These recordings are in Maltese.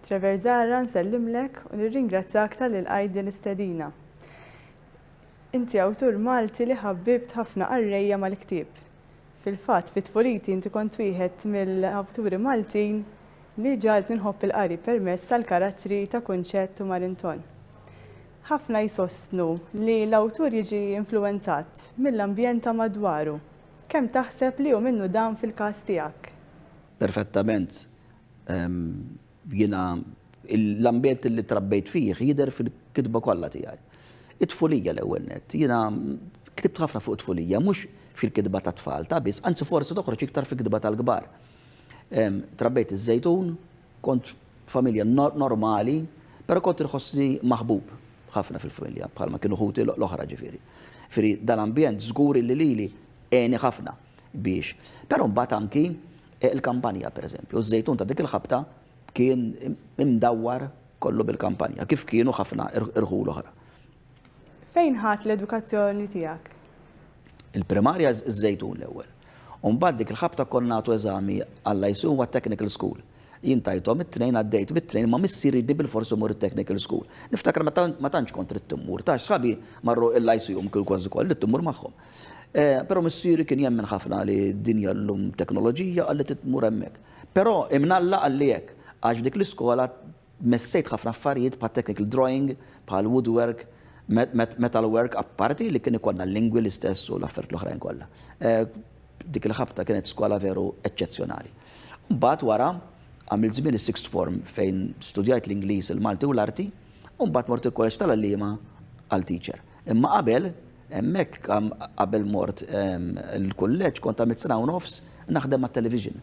Trevor Zahra nsellimlek u nirringrazzjak talli lqajt din l-istedina. Inti awtur Malti li ħabbibt ħafna qarrejja mal-ktieb. Fil-fatt, fi tfuliti inti kont wieħed mill-awturi Maltin li ġagħaltni nħobb il-qari permezz tal-karattri ta' Kunċett u Marinton. Ħafna jsostnu li l-awtur jiġi influwenzat mill-ambjent ta' madwaru. Kemm taħseb li hu minnu dan fil-każ tiegħek? Perfettament. Jiena l-ambjent li trabbejt fih jidher fil-kitba kollha tiegħi. It-tfulija l-ewwel nett. Jiena ktibt ħafna fuq it-tfulija, mhux fil-kitba tat-tfal ta' biss, anzi forsi toħroġ iktar fil-kitba tal-kbar. Trabbejt iż-Żejtun, kont familja normali, però kont inħossni maħbub ħafna fil-familja, bħalma kienu ħuti l-oħra ġifieri. Ġifieri dal-ambjent żgur illi lili għeni ħafna biex. Però mbagħad anki il-kampanja pereżempju, iż-Żejtun ta' dik il-ħabta kien imdawwar kollu bil-kampanja, kif kienu ħafna irħul oħra. Fejn ħadt l-edukazzjoni tiegħek? Il-primarja ż-Żejtun l-ewwel. U mbagħad dik il-ħabta konna nagħtu eżami għall-Lyceum u għat-Technical School. Jien tajthom it-tnejn għaddejt mit-tnejn imma missieri ridni bilfors immur it-Technical School. Niftakar ma tantx kont ridt immur, ta' sħabi marru il-Lyceum kienu kważi kollha ridt immur magħhom. Però missieri kien jemmen ħafna li d-dinja llum teknoloġija qalli trid tmur hemmhekk. Però imnalla qalli hekk għax f'dik l-iskola Messejt ħafna affarijiet bħal technical drawing, bħal woodwork, metal work, apparti li kien ikollna l-lingwi l-istess u l-affarijiet l-oħrajn kollha. Dik il-ħabta kienet skola veru eċċezzjonali. Mbagħad wara għamilt żmien is-sixth form fejn studjajt l-Ingliż, il-Malti u l-Arti, u mbagħad mort il-College tal-Għalliema għal teacher. Imma qabel, hemmhekk qabel mort il-kulleġġ kont għamilt sena u nofs naħdem mat-television.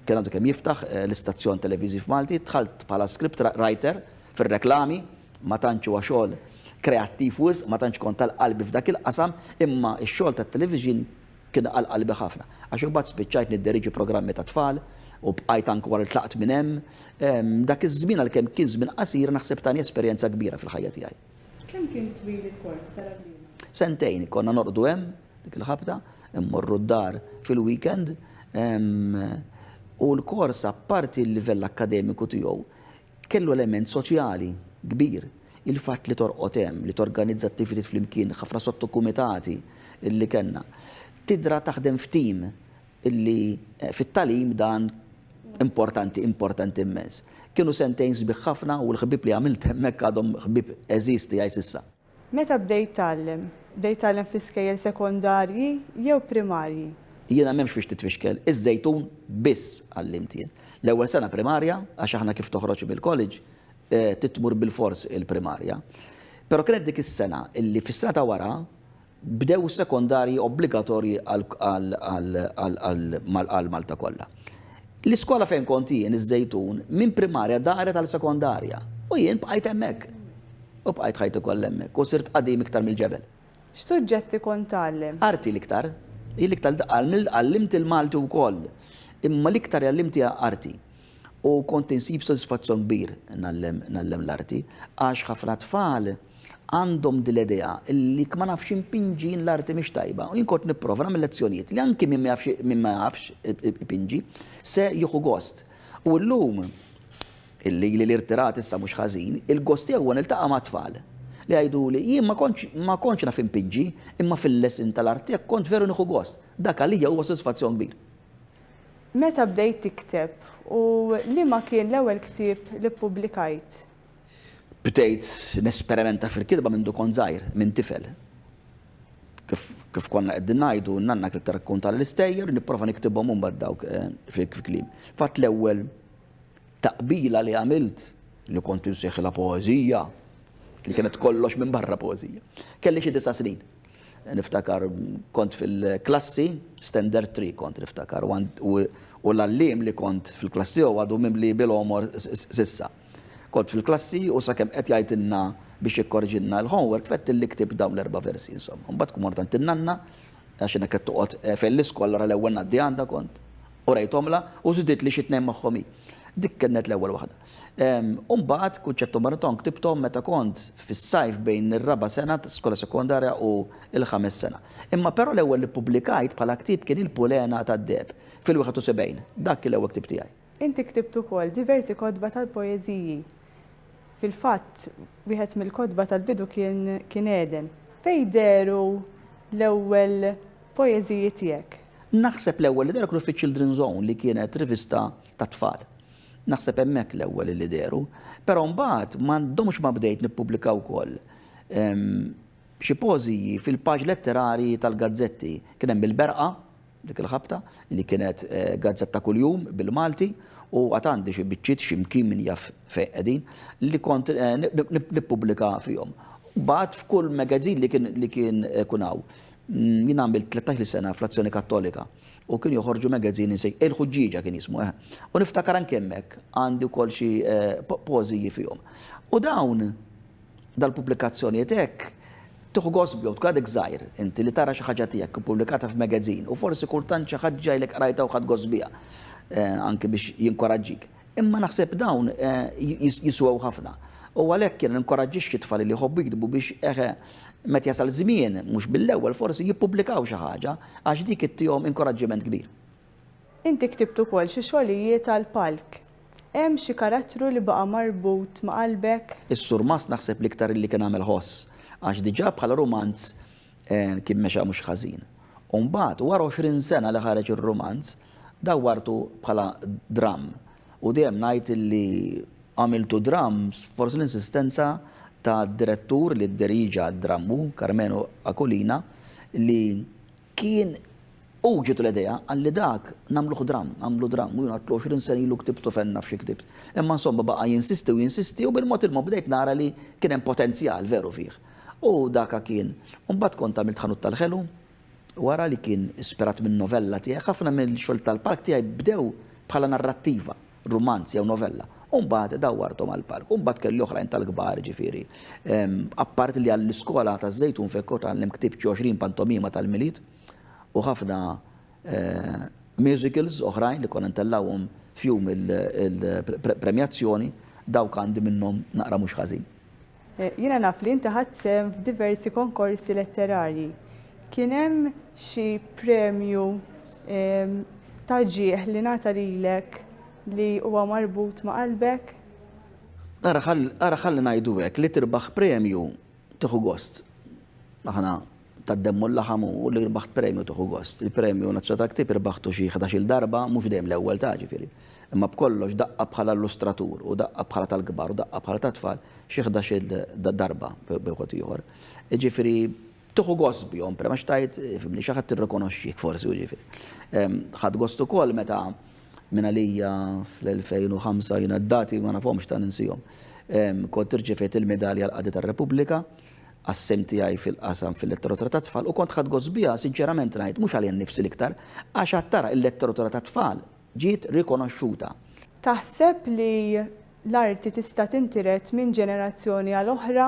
Kien għadu kemm jiftaħ l-istazzjon televiżiv Malti, dħalt bħala script writer fir-reklami, ma tantx huwa xogħol kreattiv wisq, ma tantx kont għal qalbi f'dak il-qasam, imma x-xogħol tat-television kien għal qalbi ħafna. Għax imbagħad spiċċajt nidderiġi programmi tat-tfal u bqajt anke wara li tlaqt minn hemm. Dak iż-żmien għalkemm kien żmien qasir naħseb tani esperjenza kbira fil-ħajja tiegħi. Kemm kien twil il-kors tal-għalliema? Sentejn, konna norqdu hemm, Dik il-ħabta, immorru d-dar fil-weekend u l-kors apparti l-livell akkademiku tiegħu kellu element soċjali kbir. Il-fatt li torqod hemm, li torganizza attivitajiet flimkien, ħafna sottokumitati li kellna. Tidra taħdem f'tim illi fit-tagħlim dan importanti, importanti immens. Kienu sentejn sbieħ ħafna u l-ħbieb li għamilt hemmhekk għadhom ħbieb għeżież tiegħi s'issa. Meta bdejt tgħallem? Bdejt tgħallem fl-iskejjel sekondarji jew primarji? Jiena m'hemmx fiex titfixkel, iż-Żejtun biss għallimt jien. L-ewwel sena primarja, għax aħna kif toħroġ mill-college trid tmur bilfors il-primarja. Però kienet dik is-sena illi fis-sena ta' wara bdew is-sekondarji obbligatorji għal Malta kollha. L-iskola fejn kont jien, iż-Żejtun, minn primarja daret għal sekondarja u jien bqajt hemmhekk. U bqajt ħajti kollha hemmhekk u sirt qadim iktar mill-ġebel. X'suġġetti kont tgħallem? Arti l-iktar. Jien l-iktar għallimt il-Malti wkoll, imma l-iktar li għallimt hija arti. U kont insib sodisfazzjon kbir ngħallem ngħallem l-arti għax ħafna tfal għandhom din l-idea li jekk ma nafx inpinġi jien l-arti mhix tajba. U jien kont nipprova nagħmel lezzjonijiet li anki min ma jafx min ma jafx ipinġi se jieħu gost. U llum illi li l-irtirat issa mhux ħażin, il-gost tiegħi huwa niltaqa' ma' tfal li jgħiduli jien ma kontx ma kontx naf inpinġi imma fil-lesson tal-art tiegħek kont veru nieħu gost. Dak għalija huwa sodisfazzjon kbir. Meta bdejt tikteb u liema kien l-ewwel ktieb li ppubblikajt? Bdejt nesperimenta fil-kitba mindu kont żgħir, minn tifel. Kif, kif konna qegħdin ngħidu, n-nanna kienet tirrakkontali l-istejjer u nipprova niktibhom imbagħad dawk eh, fi kliem. Fatt l-ewwel taqbila li għamilt li kont insejħilha poeżija, li kienet kollox minn barra poeżija. Kelli xi disa' snin. Niftakar kont fil-klassi, standard 3 kont niftakar, u l-għalliem li kont fil-klassi tiegħu għadu mimli bil-għomor s'issa. Kont fil-klassi u sakemm qed jgħidilna biex jikkorġilna l-homework fettilli ktibt dawn l-erba' versi insomma. Mbagħad tkun mort għand in-nanna għax jiena kienet toqgħod fejn l-iskola allura l-ewwel ngħaddi għandha kont u rejthomlha u żiditli xi tnejn magħhom hi. Dik kienet l-ewwel waħda. U mbagħad Kunċett u Maraton ktibthom meta kont fis-sajf bejn ir-raba' sena ta' skola sekondarja u l-ħames sena. Imma però l-ewwel li ppubblikajt bħala ktieb kien Il-Pulena tad-Deheb fil-71. Dak kien l-ewwel ktieb tiegħi. Inti ktibt ukoll diversi kotba tal-poeżiji. Fil-fatt, wieħed mill-kotba tal-bidu kien kien Eden. Fejn dehru l-ewwel poeżiji tiegħek? Naħseb l-ewwel li dehru kienu fiċ-Children's Zone li kienet rivista tat-tfal. Naħseb hemmhekk l-ewwel li dehru. Però mbagħad ma ndomx ma bdejt nippubblika wkoll xi poeżiji fil-paġni letterarji tal-gazzetti. Kien hemm Il-Berqa, dik il-ħabta, li kienet gazzetta kuljum bil-Malti u għad għandi xi biċċiet xi mkien min jaf fejn qegħdin li kont nippubblika fihom. Mbagħad f'kull magazine li kien li kien ikun hawn. Jien għamilt 13-il sena fl-Azzjoni Kattolika u kienu joħorġu magazine insejt Il-Ħuġġieġa kien jismu, eh. U niftakar anke hemmhekk għandi wkoll xi poeżiji fihom. U dawn Dal-pubblikazzjonijiet hekk tieħu gost bihom, tkun għadek żgħir inti li tara xi ħaġa tiegħek ippubblikata f'magazine u forsi kultant xi ħadd ġegħlek qrajtha u ħadt gost biha anke biex jinkoraġġik. Imma naħseb dawn jiswew ħafna. U għalhekk jiena ninkoraġġixxi t-tfal li jħobbu jiktbu biex eħe meta jasal żmien, mhux mill-ewwel forsi, jippubblikaw xi ħaġa għax dik ittihom inkoraġġiment kbir. Inti ktibt ukoll xi xogħlijiet għall-palk. Hemm xi karattru li baqa' marbut ma' qalbek? Is-Surmast naħseb l-iktar illi kien għamel ħoss, għax diġà bħala rumanz kien mexa mhux ħażin. U mbagħad, wara 20 sena li ħareġ ir-rumanz, dawwartu bħala dramm. U dejjem ngħid illi għamiltu dramm forsi l-insistenza tad-direttur li dderiġa d-dramm hu, Karmenu Aquilina, li kien Hu ġietu l-idea, qalli dak nagħmluh dramm, nagħmlu dramm, u jien għedtlu 20 sena ilu ktibtu fejn naf xi ktibt. Imma insomma baqa' jinsisti u jinsisti u bil-mod il-mod bdejt nara li kien hemm potenzjal veru fih. U daka kien. U mbagħad kont għamilt Ħanut tal-Ħelu wara li kien ispirat minn novella tiegħi. Ħafna mill-xogħol tal-palk tiegħi bdew bħala narrattiva, rumanz jew novella. U mbagħad dawwarthom għall-palk. U mbagħad kelli oħrajn tal-kbar, jiġifieri. Apparti li għall-iskola taż-Żejtun fejn kont għallem ktibt xi 20 pantomima tal-Milied. u ħafna musicals oħrajn li konna ntellgħuhom f'jum il-premjazzjoni, dawk għandi minnhom naqra mhux ħażin. Jiena naf li inti ħadt sehem f'diversi konkorsi letterarji. Kien hemm xi premju ta' ġieħ li ngħata lilek li huwa marbut ma' qalbek? Ara ħalli ngħidu hekk, li tirbaħ premju tieħu gost. Aħna tad-demm u l-laħam u li rbaħt premju tieħu gost. Il-premju Nazzjonali tal-Ktieb irbaħtu xi ħdax-il darba, mhux dejjem l-ewwel ta' ġifieri. Imma b'kollox daqqa bħala illustratur u daqqa bħala tal-kbar u daqqa bħala tat-tfal xi ħdax-il darba b'wieħed ieħor. Jiġifieri tieħu gost bihom, prem għax tgħid, fimni, xi ħadd irrikonoxxiek forsi jiġifieri. Ħadt gost ukoll meta minn għalija fl-2005 jiena d-dati ma nafhomx ta' ninsihom. Kont irċevejt il-medalja l-Qadi tar-Repubblika għas-sehem tiegħi fil-qasam fil-letteratura tat-tfal u kont ħadt gost biha, sinċerament ngħid, mhux għalija nnifsi l-iktar, għax għad tara il-letteratura tat-tfal ġiet rikonoxxuta. Taħseb li l-arti tista' tintiret minn ġenerazzjoni għal oħra,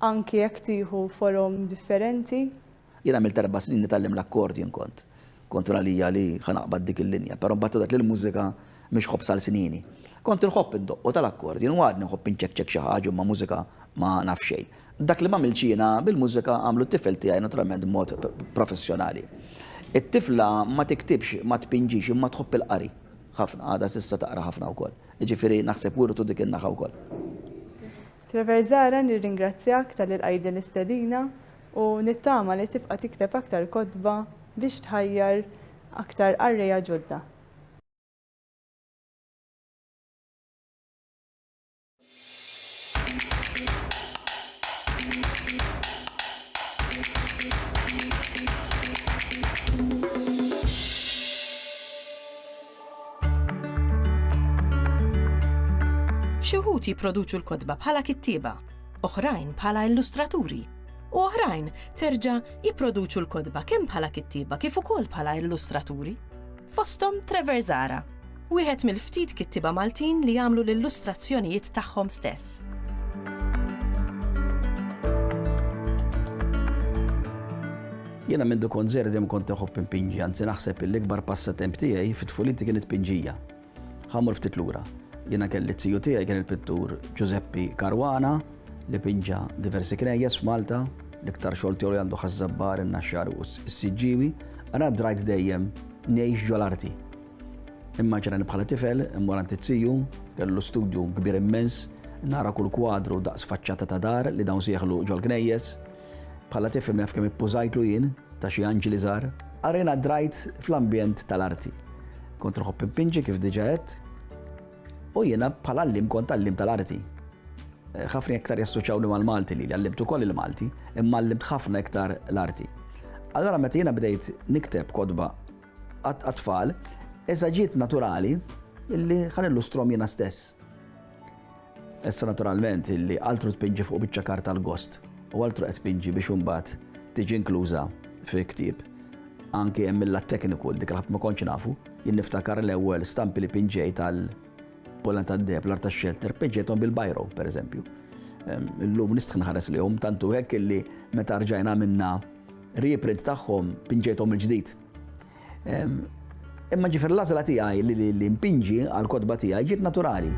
anki jekk tieħu forom differenti? Jien għamilt erba' snin nitgħallem l-accordion kont. Kont għalija li ħa naqbad dik il-linja, però mbagħad tgħid li l-mużika mhix ħobż għal snini. Kont inħobb indoqqu tal-accordion u għadni nħobb inċekċek xi ħaġa imma mużika ma naf xejn. Dak li m'għamiltx jiena bil-mużika għamlu t-tifel tiegħi naturalment b'mod professjonali. It-tifla ma tiktibx, ma tpinġix imma tħobb il-qari ħafna, għadha s'issa taqra ħafna wkoll. Jiġifieri naħseb wirtu dik in-naħa wkoll. Trevor Zahra nirringrazzjak talli lqajt din l-istedina u nittama li tibqa' tikteb aktar kotba biex tħajjar aktar qarrejja ġodda. Xi wħud jipproduċu l-kotba bħala kittieba, oħrajn bħala illustraturi, u oħrajn terġa' jipproduċu l-kotba kemm bħala kittieba kif ukoll bħala illustraturi. Fosthom Trevor Zahra, wieħed mill-ftit kittieba Maltin li jagħmlu l-illustrazzjonijiet tagħhom stess. Jiena mindu kont żgħir dejjem kont inħobb inpinġi, anzi naħseb li l-ikbar passatemp tiegħi fi tfuliti kien it-tpinġija. Ħa mmur ftit lura. Jiena kelli t-ziju tiegħi kien il-pittur Ġużeppi Caruana li pinġa diversi knejjes f'Malta, l-iktar xogħol tiegħu li għandu Ħaż-Żabbar, in-Naxxar u s-Siġġiewi. Ara drajt dejjem ngħix ġol-arti. Immaġinani bħala tifel, immur għand iz-ziju, kellu studju kbir immens, nara kull kwadru daqs faċċata ta' dar li dawn sieħlu ġol-knejjes. Bħala tifel naf kemm ippużajtlu jien ta' xi anġli żgħar. Arena drajt fl-ambjent tal-arti. Kont nħobb inpinġi kif diġà għedt u jiena bħala għalliem kont għalliem tal-arti. Eh, ħafna iktar jassoċjawni mal-Malti li għallimt ukoll il-Malti, imma għallimt ħafna iktar l-arti. Allora meta jiena bdejt nikteb kotba għat-tfal, issa ġiet naturali illi ħan illustrom jiena stess. Issa naturalment illi altru tpinġi fuq biċċa karta l-gost u altru qed tpinġi biex imbagħad tiġi inkluża fi ktieb. Anki hemm mill tekniku dik l ma kontx nafu, jien niftakar l-ewwel stampi li pinġej tal Polan tad-deheb, l-art tax-xelter, pinġejthom bil-bajro, pereżempju. Illum nistħi nħares lihom tantu hekk illi meta rġajna minna reprint tagħhom pinġejthom il-ġdid. Imma ġifier l-għażla tiegħi li npinġi għall-kotba tiegħi ġiet naturali.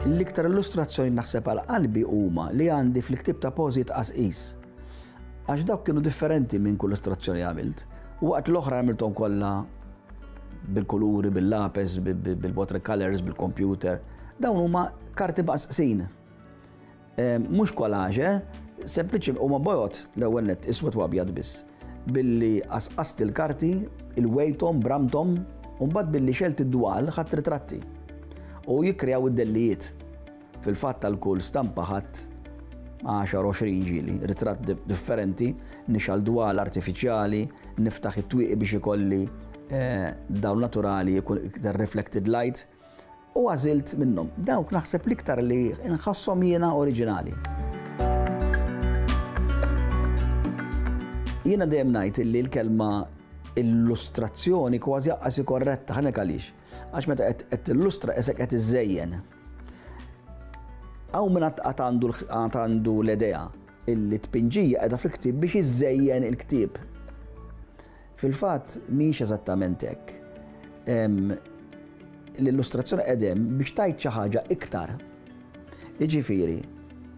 L-iktar illustrazzjoni naħseb għal qalbi huma li għandi fil-ktieb ta' pożi tqasqis. Għax dawk kienu differenti minn kull illustrazzjoni għamilt. Waqt l-oħra għamilthom kollha bil-kuluri, bil-lapes, bil-watercolors, bil-computer. Dawn huma karti mqasqsin. Mhux collage, eh? Sempliċi huma bojod l-ewwel nett iswed u abjad biss. Billi qasqast il-karti, ilwejthom, bramthom, u mbagħad billi xelt id-dwal ħadt ritratti. U jikkreaw id-dellijiet. Fil-fatt għal kull stampa ħadt 10 20 ġieli ritratt differenti, nixgħal dwal artifiċjali, niftaħ it-twieqi biex ikolli eh, dawl naturali jkun iktar reflected light. U għażilt minnhom. Dawk naħseb l-iktar li nħasshom jiena oriġinali. Jiena dejjem ngħid illi l-kelma illustrazzjoni kważi aqqas korretta, ħanek għaliex. Għax meta qed tillustra isek qed iżżejjen. Hawn min għad għandu l-idea illi tpinġija qiegħda fil-ktieb biex iżżejjen il-ktieb. Fil-fatt mhijiex eżattament hekk. L-illustrazzjoni qed hemm biex tgħid xi ħaġa iktar. Jiġifieri,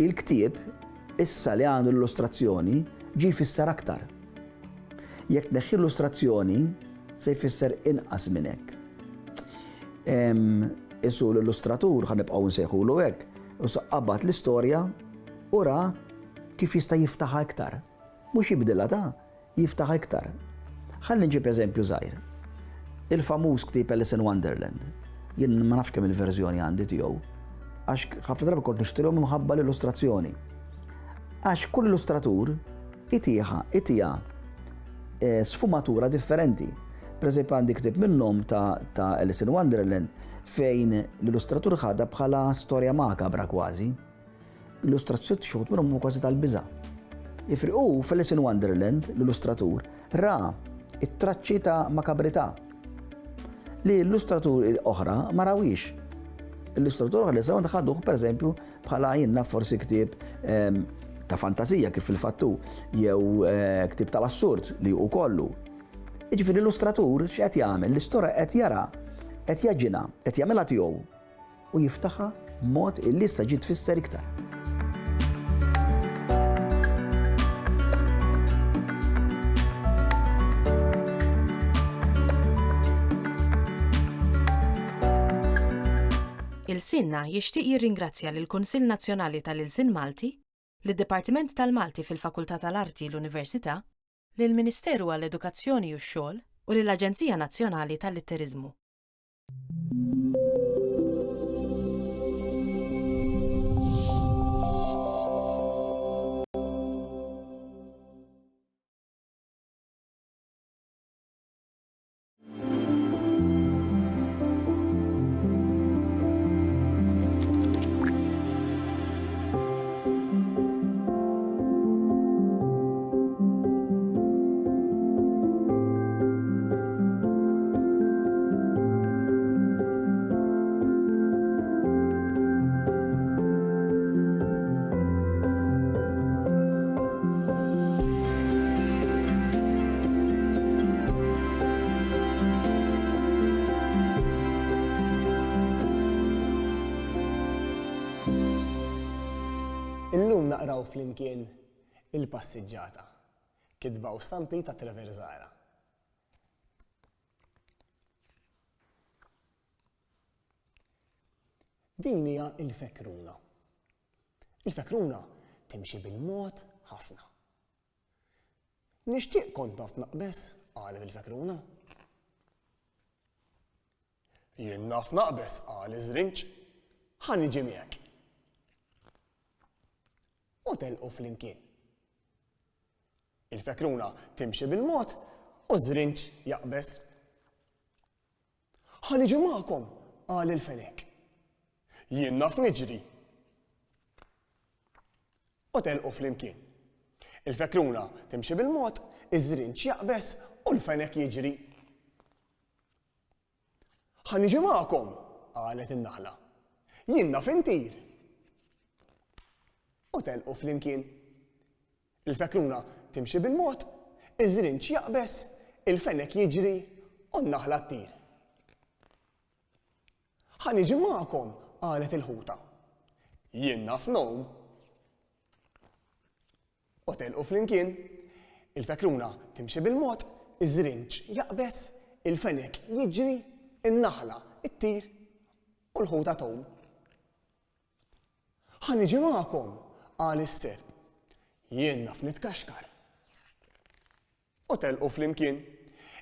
il-ktieb issa li għandu l-illustrazzjoni ġie jfisser aktar. Jekk tneħħi l-illustrazzjoni se jfisser inqas minn hekk. Isu l-illustratur ħa nibqgħu nsejħulu hekk, qabad l-istorja u ra kif jista' jiftaħha iktar. Mhux jibdilha ta' jiftaħ iktar. Ħalli nġib eżempju żgħir. Il-famuż ktieb Alice in Wonderland. Jien ma nafx kemm il-verżjoni għandi tiegħu. Għax ħafna drabi kont nixtrihom minħabba l-illustrazzjoni. Għax kull illustratur itiha, itiha eh, sfumatura differenti. Per eżempju għandi ktieb minnhom ta', ta Alice in Wonderland fejn l-illustratur ħadha bħala storja makabra kważi. Illustrazzjoni xi wħud minnhom huma kważi tal-biża'. Ifri u f'Alice in Wonderland, l-illustratur, ra it-traċċi ta' makabrità li illustratur oħra ma rawix. Illustratur oħra li sew ħaduh pereżempju bħala jinnna forsi ktieb ehm, ta' fantasija kif fil-fattu jew eh, ktieb tal-assurd li u kollu. Jiġifieri l-illustratur x'qed jagħmel? L-istorja qed jara, qed jaġina, qed jagħmilha tiegħu u jiftaħha b'mod illi issa ġiet tfisser iktar. Ilsienna jixtieq jirringrazzja lill-Kunsill Nazzjonali tal-Ilsien Malti, lid-Dipartiment tal-Malti fil-Fakultà tal-Arti l-Università, lill-Ministeru għall-Edukazzjoni u x-Xogħol u lill-Aġenzija Nazzjonali tal-Litteriżmu. Illum naqraw flimkien Il-Passiġġata. Kitba u stampi ta' Trevor Zahra. Din hija l-fekruna. Il-fekruna timxi bil-mod ħafna. Nixtieq kont naf naqbeż, qalet il-fekruna. Jien naf naqbeż, qal iż-żrinġ. Ħa niġi miegħek. U telqu flimkien. Il-fekruna timxi bil-mod u ż-żrinġ jaqbeż. Ħa niġi magħkom, qal il-fenek. Jien naf niġri. U telqu flimkien. Il-fekruna timxi bil-mod, iż-żrinġ jaqbeż u l-fenek jiġri. Ħa niġi magħkom, qalet in-naħla. Jien naf intir. U telqu flimkien. Il-fekruna timxi bil-mod, iż-żrinġ jaqbeż, il-fenek jiġri u n-naħla ttir. Ħa niġi magħkom, qalet il-ħuta. Jien naf ngħum. U telqu flimkien. Il-fekruna timxi bil-mod, iż-żrinġ jaqbeż, il-fenek jiġri, in-naħla ttir u l-ħuta tgħum. Ħa niġi magħkom, qal is-serp. Jien naf nitkaxkar. U telqu flimkien.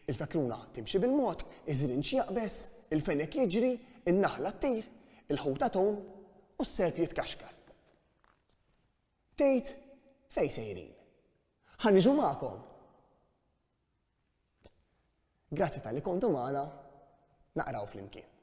Il-fekruna timxi bil-mod, iż-żrinġ jaqbeż, il-fenek jiġri, in-naħla ttir, il-ħuta tgħum u s-serp jitkaxkar. Tgħid fejn sejrin? Ħa niġu magħkom! Grazzi talli kontu magħna, naqraw flimkien.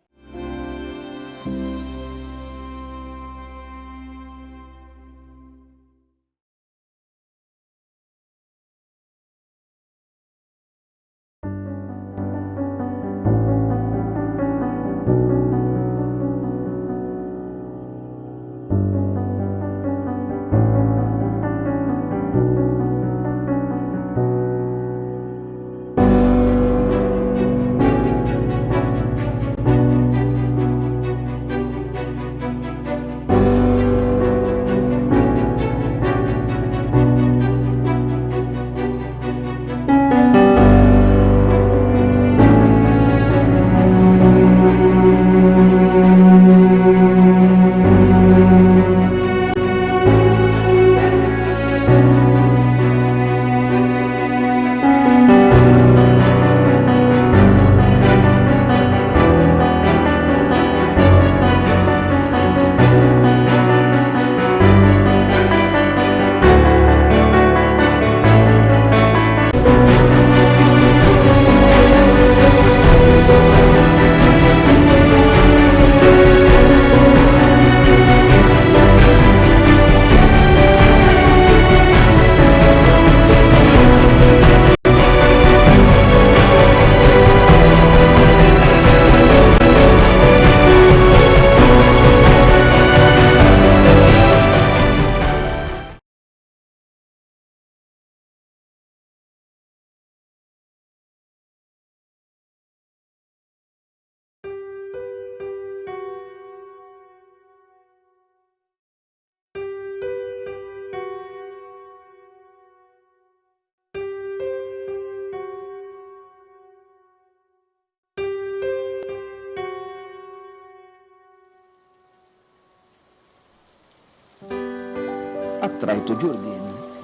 Qatt rajtu ġurdien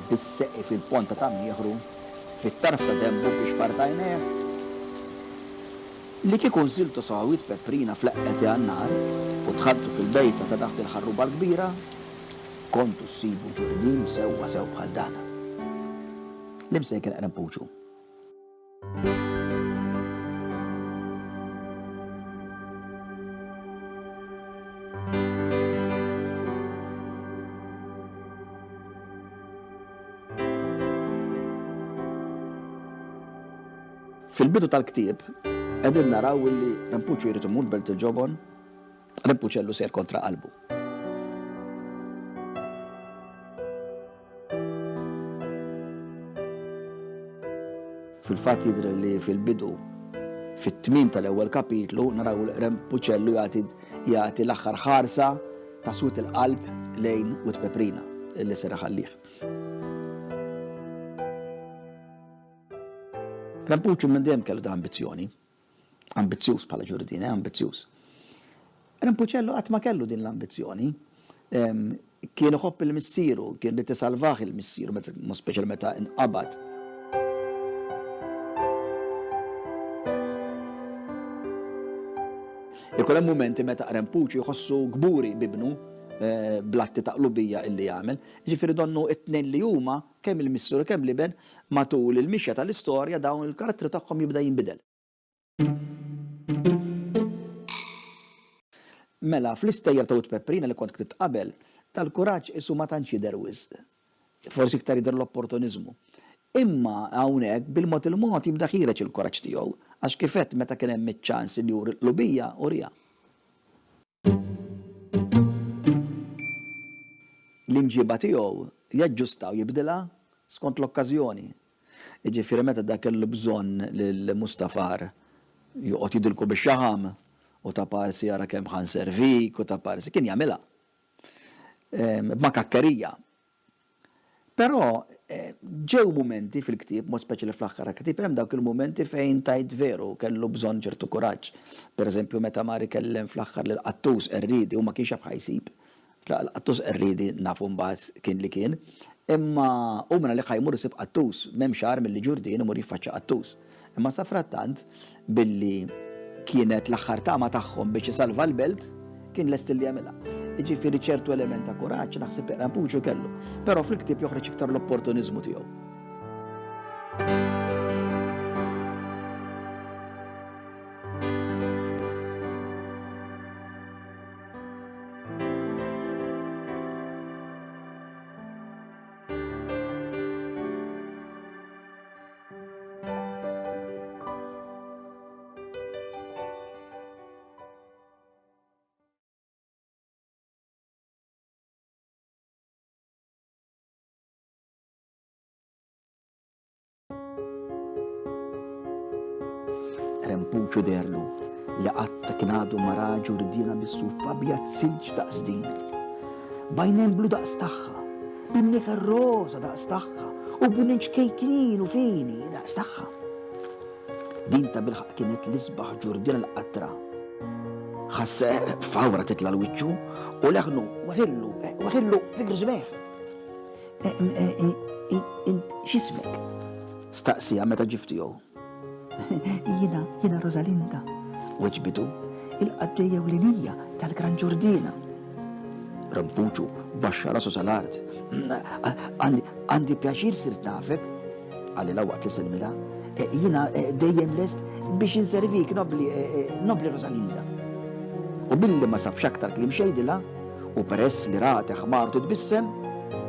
bis-seqi fil-ponta ta' mnieħru, fit-tarf ta' denbu fix-xfar t'għajnejh? Li kieku nżiltu sawawit peprina fl-eqqel għan-nar u dħaltu fil-bejta ta' taħt il-ħarruba l-kbira, kontu ssibu ġurdien sewwa sew bħal dan. L-imsejken qrempuċu. Fil-bidu tal-ktieb qegħdin naraw illi Rempuċċu jrid imur Belt il-Ġobon, Rempuċellu sejjer kontra qalbu. Fil-fatt jidher li fil-bidu, fit-tmiem tal-ewwel kapitlu, naraw Rempuċellu jagħti jagħti l-aħħar ħarsa ta' swied il-qalb lejn Wied Peprina li ser iħallih. Rempuċċu minn dejjem kellu dal-ambizzjoni. Ambizzjuż bħala ġurdien, eh, ambizzjuż. Rempuċello qatt ma kellu din l-ambizzjoni. Kien iħobb il-missieru, kien irid isalvah il-missieru, speċjal meta nqabad. Ikun hemm mumenti meta Rempuċi jħossu kburi b'ibnu eh, bl-atti ta' qlubija illi jagħmel. Ġifieri donnu it-tnejn li huma kemm il-missier u kemm l-iben matul il-mixja tal-istorja dawn il-karattru tagħhom jibda jinbidel. Mela, fl-istejjer ta' Wit Pepprina li kont ktibt qabel, tal-kuraġġ qisu ma tantx jidher wisq. Forsi iktar jidher l-opportuniżmu. Imma hawnhekk bil-mod il-mod jibda ħiereġ il-kuraġġ tiegħu, għax kif għedt meta kien hemm iċ-ċans li juri l-qlubija, uriha. L-imġiba tiegħu jaġġusta u jibdilha skont l-okkażjoni. Jiġifieri meta dak kellu bżonn lil Mustafar joqgħod jidilku bix-xaħam u ta' parsi ara kemm ħa nservik u ta' parsi kien jagħmilha. B'makakkerija. Però ġew mumenti fil-ktieb, mod speċjali fl-aħħar ktieb, hemm dawk il-mumenti fejn tgħid veru kellu bżonn ċertu kuraġġ. Pereżempju meta mar ikellem fl-aħħar lill-qattus qerriedi u ma kienx jaf ħa jsib. L-qattus qerriedi nafu mbagħad kien li kien, imma hu minn għalih ħa jmur isib qattus, m'hemmx agħar milli ġurdien imur jiffaċċja qattus. Imma safrattant, billi kienet l-aħħar tama tagħhom biex isalva l-belt, kien lest li jagħmilha. Jiġifieri ċertu element ta' kuraġġ naħseb Rampuċu kellu, però fil-ktieb joħroġ iktar l-opportuniżmu tiegħu. Rempuċu deherlu li qatt kien għadu ma ra ġurdiena bis-suf abjad silġ daqs din. B'għajnejn blu daqs tagħha, b'imnieħer roża daqs tagħha u b'winien ċkejknin u fini daqs tagħha. Din tabilħaqq kienet l-isbaħ ġurdiena li qatt ra. Ħass fawra titla' 'l wiċċu u leħnu weħillu, weħillu fi griżmejh. X'ismek? staqsieha meta ġie f'tiegħu. Jiena, jiena Rosalinda, weġbitu, il-qaddejja ewlenija tal-Gran Ġurdiena. Rampuċu baxxa rasu sal-art. Għandi pjaċir sirt nafek, qalilha waqt li sellmilha. E, jiena e, dejjem lest biex inservik nobli, e, nobli Rosalinda. U billi ma sabx aktar kliem xejdilha, u peress li rate ħmar titbissem,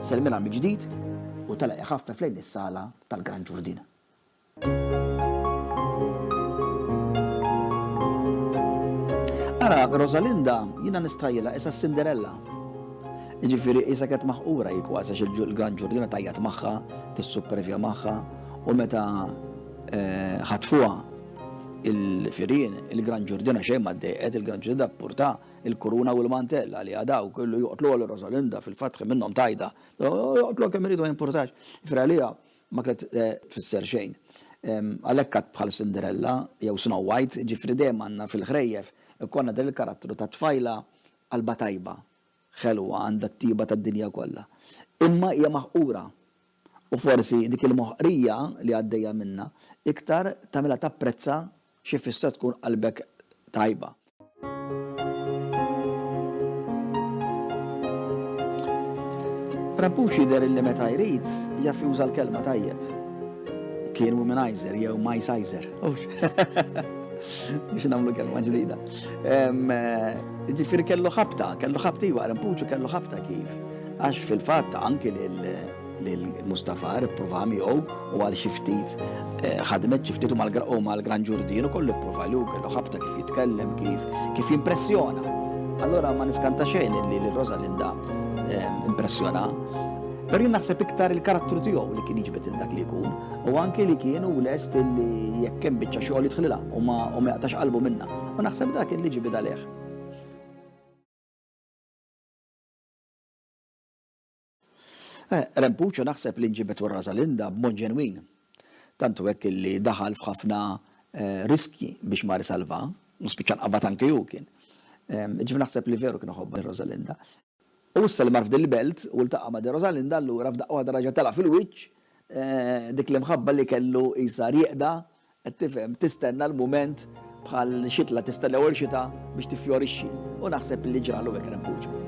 sellmilha mill-ġdid u telaq iħaffef lejn is-sala tal-Gran Ġurdien. Ara, Rosalinda, jiena nistħajjilha isa Cinderella. Jiġifieri isa kienet maħqura hi kważi għax il-Gran Ġurdina tajjat magħha, tissupervja magħha u meta eh, ħatfuha il-firien, il-Gran Ġurdina xejn ma ddejqet, il-Gran Ġurdina ppurta il-kuruna u l-mantell għaliha daw kellu joqtluha lil Rosalinda fil-fatt minnhom tajda. Joqtluha kemm iridu ma jimpurtax. Jiġifieri għaliha ma kienet tfisser xejn. Għalhekk għad bħal Cinderella jew Snow White, jiġifieri dejjem għandna fil-ħrejjef ikollna dan il-karattru ta' tfajla qalbha tajba, ħelwa, għandha t-tiba tad-dinja kollha. Imma hija maħqura. U forsi dik il-moħqrija li għaddejja minnha iktar tagħmilha tapprezza X'ifisser tkun qalbek tajba? Rampux jidher illi meta jrid jaf juża l-kelma tajjeb. Kien womanizer jew my sizer. Biex nagħmlu kelma ġdida. Ġifieri kellu ħabta, kellu ħabta iva, Rampuċu kellu ħabta kif. Għax fil-fatt anki lil lil Mustafar ipprova miegħu u għal xi ftit eh, ħadmet xi ftit u mal-Gran Ġurdien ukoll ipprova li kellu ħabta kif jitkellem, kif kif jimpressjona. Allora ma niskanta xejn li lil Rosalinda eh, impressjona. Però jien naħseb iktar il-karattru tiegħu li kien jiġbed il dak li jkun u anke li kien u lest li jekk hemm biċċa xogħol jidħlilha u ma jaqtax qalbu minnha. U naħseb dak li ġibid għalih. Eh, Rempuċo naħseb li nġibet wara Rosalinda b'mod ġenwin. Tant hu hekk illi daħal f'ħafna eh, riskji biex mar isalva, u spiċċa nqabad anke hu kien. Ġifieri naħseb li veru kien iħobbha Rosalinda. U issa li mar f'din il-belt u ltaqa' ma' din Rosalinda allura f'daqqa waħda raġa' tela' fil-wiċċ dik l-imħabba li kellu qisha rieqda, qed tifhem, tistenna l-mument bħal xitla tistenna ewwel xita biex tiffjorixxi. U naħseb li ġralu hekk Rempuġa.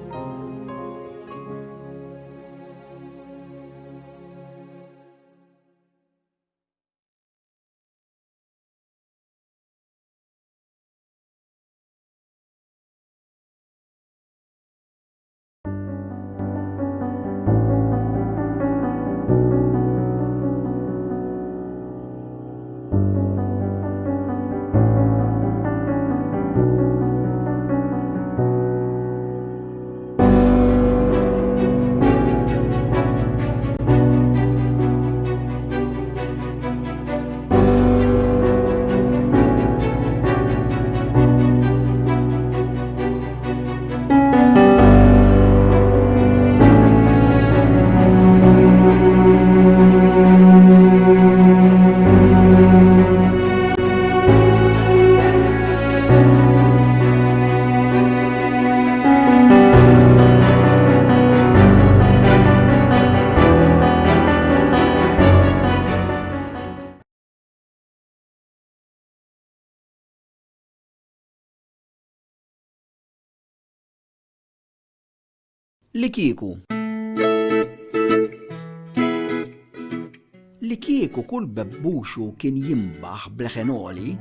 Li kieku. Li kieku kull bebbuxu kien jimbaħ b'leħen għoli,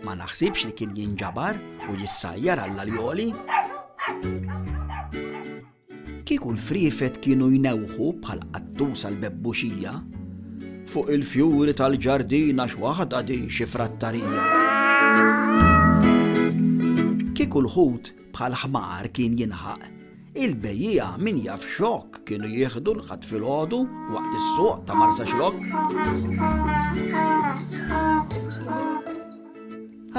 ma naħsibx li kien jinġabar u jissajjar għall-aljoli. Kieku l-friefet kienu jnewħu bħal qattus għall-bebbuxija, fuq il-fjuri tal-ġardin għax waħda din xi frattarija. Kieku l-ħut bħal ħmar kien jinħaq, il-bejjiegħa min jaf xokk kienu jieħdu l-Ħadd filgħodu waqt is-suq ta' Marsaxlokk.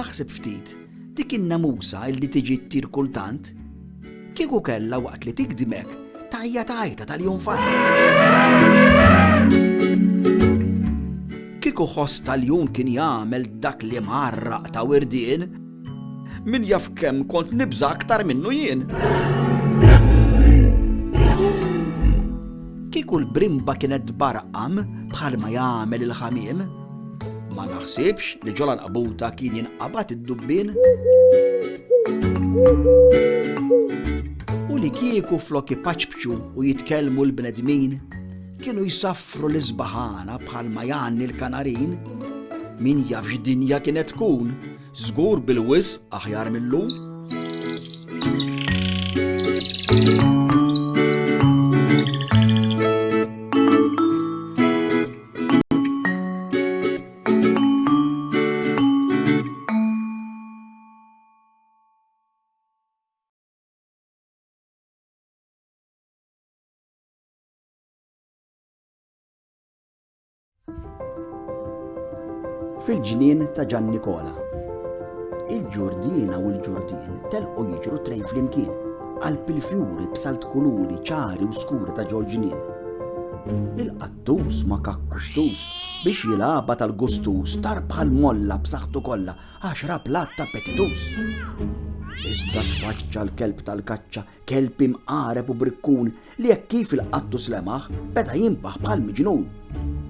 Aħseb ftit, dik in-nemusa illi tiġi ttir kultant, kieku kellha waqt li tigdmek tgħajjat għajta tal-junfant. Kieku ħoss tal-jun kien jagħmel dak li mgħarraq ta' wirdien, min jaf kemm kont nibża' aktar minnu jien. Kieku l-brimba kienet tbarqam bħalma jagħmel il-ħamiem, Ma naħsibx li ġol-għanqbuta kien jinqabad id-dubbien. U li kieku flok ipaċpċu u jitkellmu l-bnedmin, kienu jsaffru l-isbaħana bħalma jgħanni l-kanarin, min jaf x'dinja kienet tkun, żgur bil-wisq aħjar mil-lum. Fil-ġnien ta' Ġan Nikola. Il-ġurdiena u l-ġurdien telqu jiġru trejn flimkien, qalb il-fjuri b'salt kuluri ċari u skuri ta' ġol-ġnien. Il-qattus ma' kakkustus biex jilgħabha tal-gustus tar bħal molla b'saħħtu kollha għax ra platt appetitus. Iżda tfaċċa l-kelb tal-kaċċa, kelb imqareb u brikkun li hekk kif il-qattus lemaħ beda jinbaħ bħal miġnun.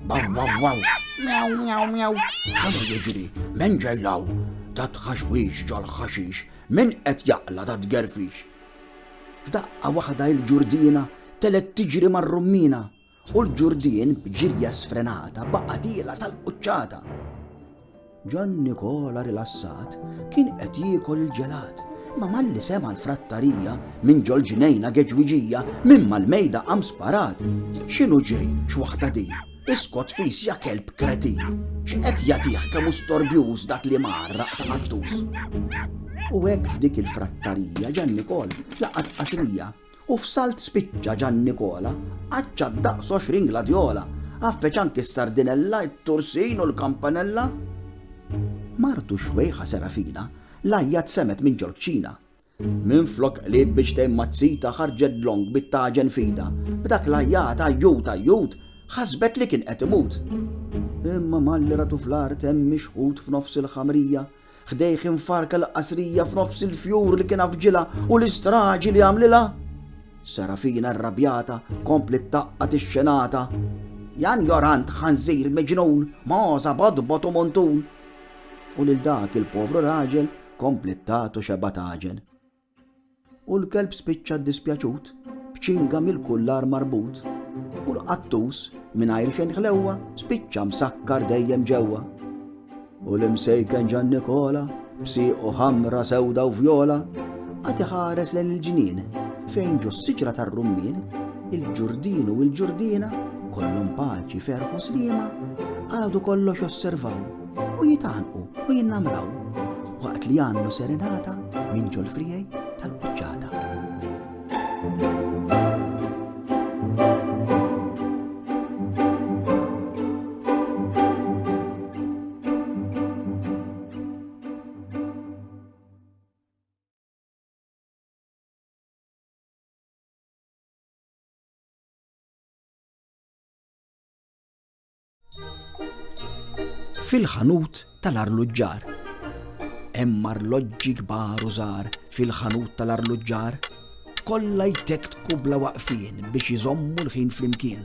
Baw waw waw, miaw miaw miaw, x'inhu jiġri, min ġej law, dat ħaxwix ġol-ħaxix, min qed jaqla' dat gerfix. F'daqqa waħda il-ġurdiena telgħet tiġri mar-rummina u l-ġurdien b'ġirja sfrenata baqa' tiela' sal-quċċata. Ġan Nikola rilassat kien qed jiekol il-ġelat, imma malli sema' l-frattarija minn ġol-ġnejna geġwiġija minn mal-mejda qam sparat. X'inhu ġej, x'waħda din? Iskot fis ja kelb kretin! X'qed jagħtih kemm hu storbjuż dak li mgħarraq ta' qattus? U hekk f'dik il-frattarija Ġan Nikol laqat qasrija u f'salt spiċċa Ġan Nikola qaċċat daqs 20 gladjola, għaffeġ anki s-sardinella, it-tursin u l-kampanella. Martu xwejħa Serafina l-għajjat semgħet minn ġol-kċina Minflok qlieb biex tgħin mazzita ħarġet dlonk bit-taġen f'idha. B'dak l-għajjat għajjut għajjut, ħasbet li kien qed imut. Imma malli ratu fl-art hemm mixħut f'nofs il-ħamrija, Ħdejh imfarrka l-qasrija f'nofs il-fjur li kien għafġilha u l-istraġi li għamlilha. Serafina rrabjata kompliet tgħaqqad ix-xenata. Janjorant ħanżir miġnun, mogħża bodbot u muntun. U lil dak il-povru raġel kompliet tagħtu xebgħa tagħġen. U l-kelb spiċċa ddispjaċut, b'ċinga mill-kullar marbut. U l-qattus, mingħajr xejn ħlewwa, spiċċa msakkar dejjem ġewwa. U l-imsejken Ġan Nikola, b'siequ ħamra sewda u vjola, qagħad iħares lejn il-ġnien, fejn ġo s-siġra tar-rummien, il-ġurdin u l-ġurdina, kollhom paċi, ferħ u sliema, qagħdu kollox josservaw u jitgħannqu u jinnamraw waqt li għannu serenata minn ġol-friegħi tal-quċċata. Fil-ħanut tal-arluġġar. Hemm arloġġi kbar u żgħar fil-ħanut tal-arluġġar. Kollha jtektku bla waqfien biex iżommu l-ħin flimkien.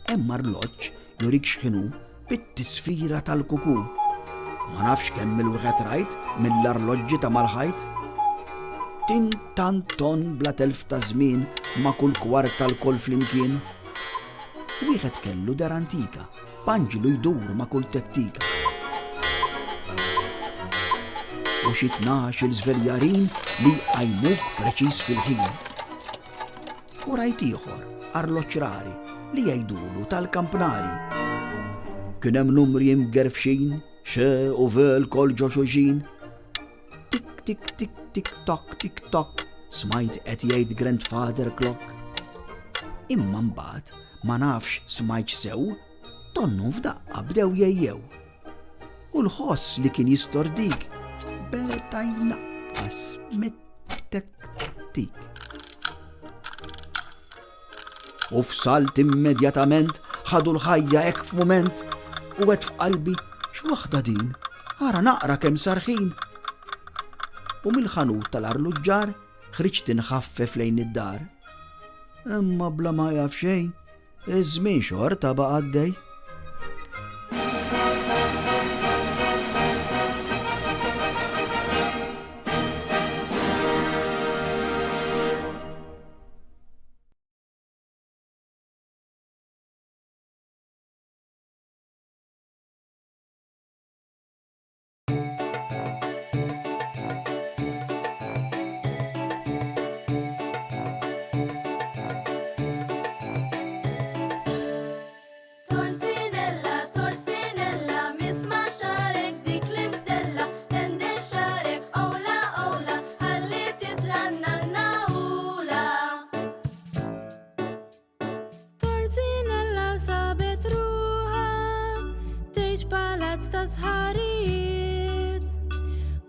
Hemm arloġġ jurik x'ħinu bit-tisfira tal-kuku. Ma nafx kemm il-wieħed rajt mill-arloġġi ta' mal-ħajt. Tin tan ton bla telf ta' żmien ma' kull kwarta lkoll flimkien. Wieħed kellu dar antika, b'anġlu jdur ma' kull tektika. U xi 12-il żveljarin li jqajmuk preċiż fil-ħin. U rajt ieħor, arloġġ rari, li jgħidulu tal-kampnari. Kien hemm numri imgerfxin, xe u v lkoll ġo xulxin. Tik, tik, tik, tik, tok, tik, tok, smajt qed jgħid grandfather clock. Imma mbagħad ma nafx smajtx sew, donnu f'daqqa bdew jgħejjew. U l-ħoss li kien jistordik beda jnaqqas mit-tektik. U f'salt immedjatament ħadu l-ħajja hekk f'mument u għedt f'qalbi x'waħda din, ara naqra kemm sar ħin. U mill-ħanut tal-arluġġar ħriġt inħaffef lejn id-dar. Imma bla ma jaf xejn, iż-żmien xorta baqa' għaddej. Torsinella, torsinella, misma' xagħrek dik l-imsella, tendel xagħrek owla owla, ħalli titla' n-nanna ula. Torsinella sabet ruħha tgħix palazz ta' sħarijiet.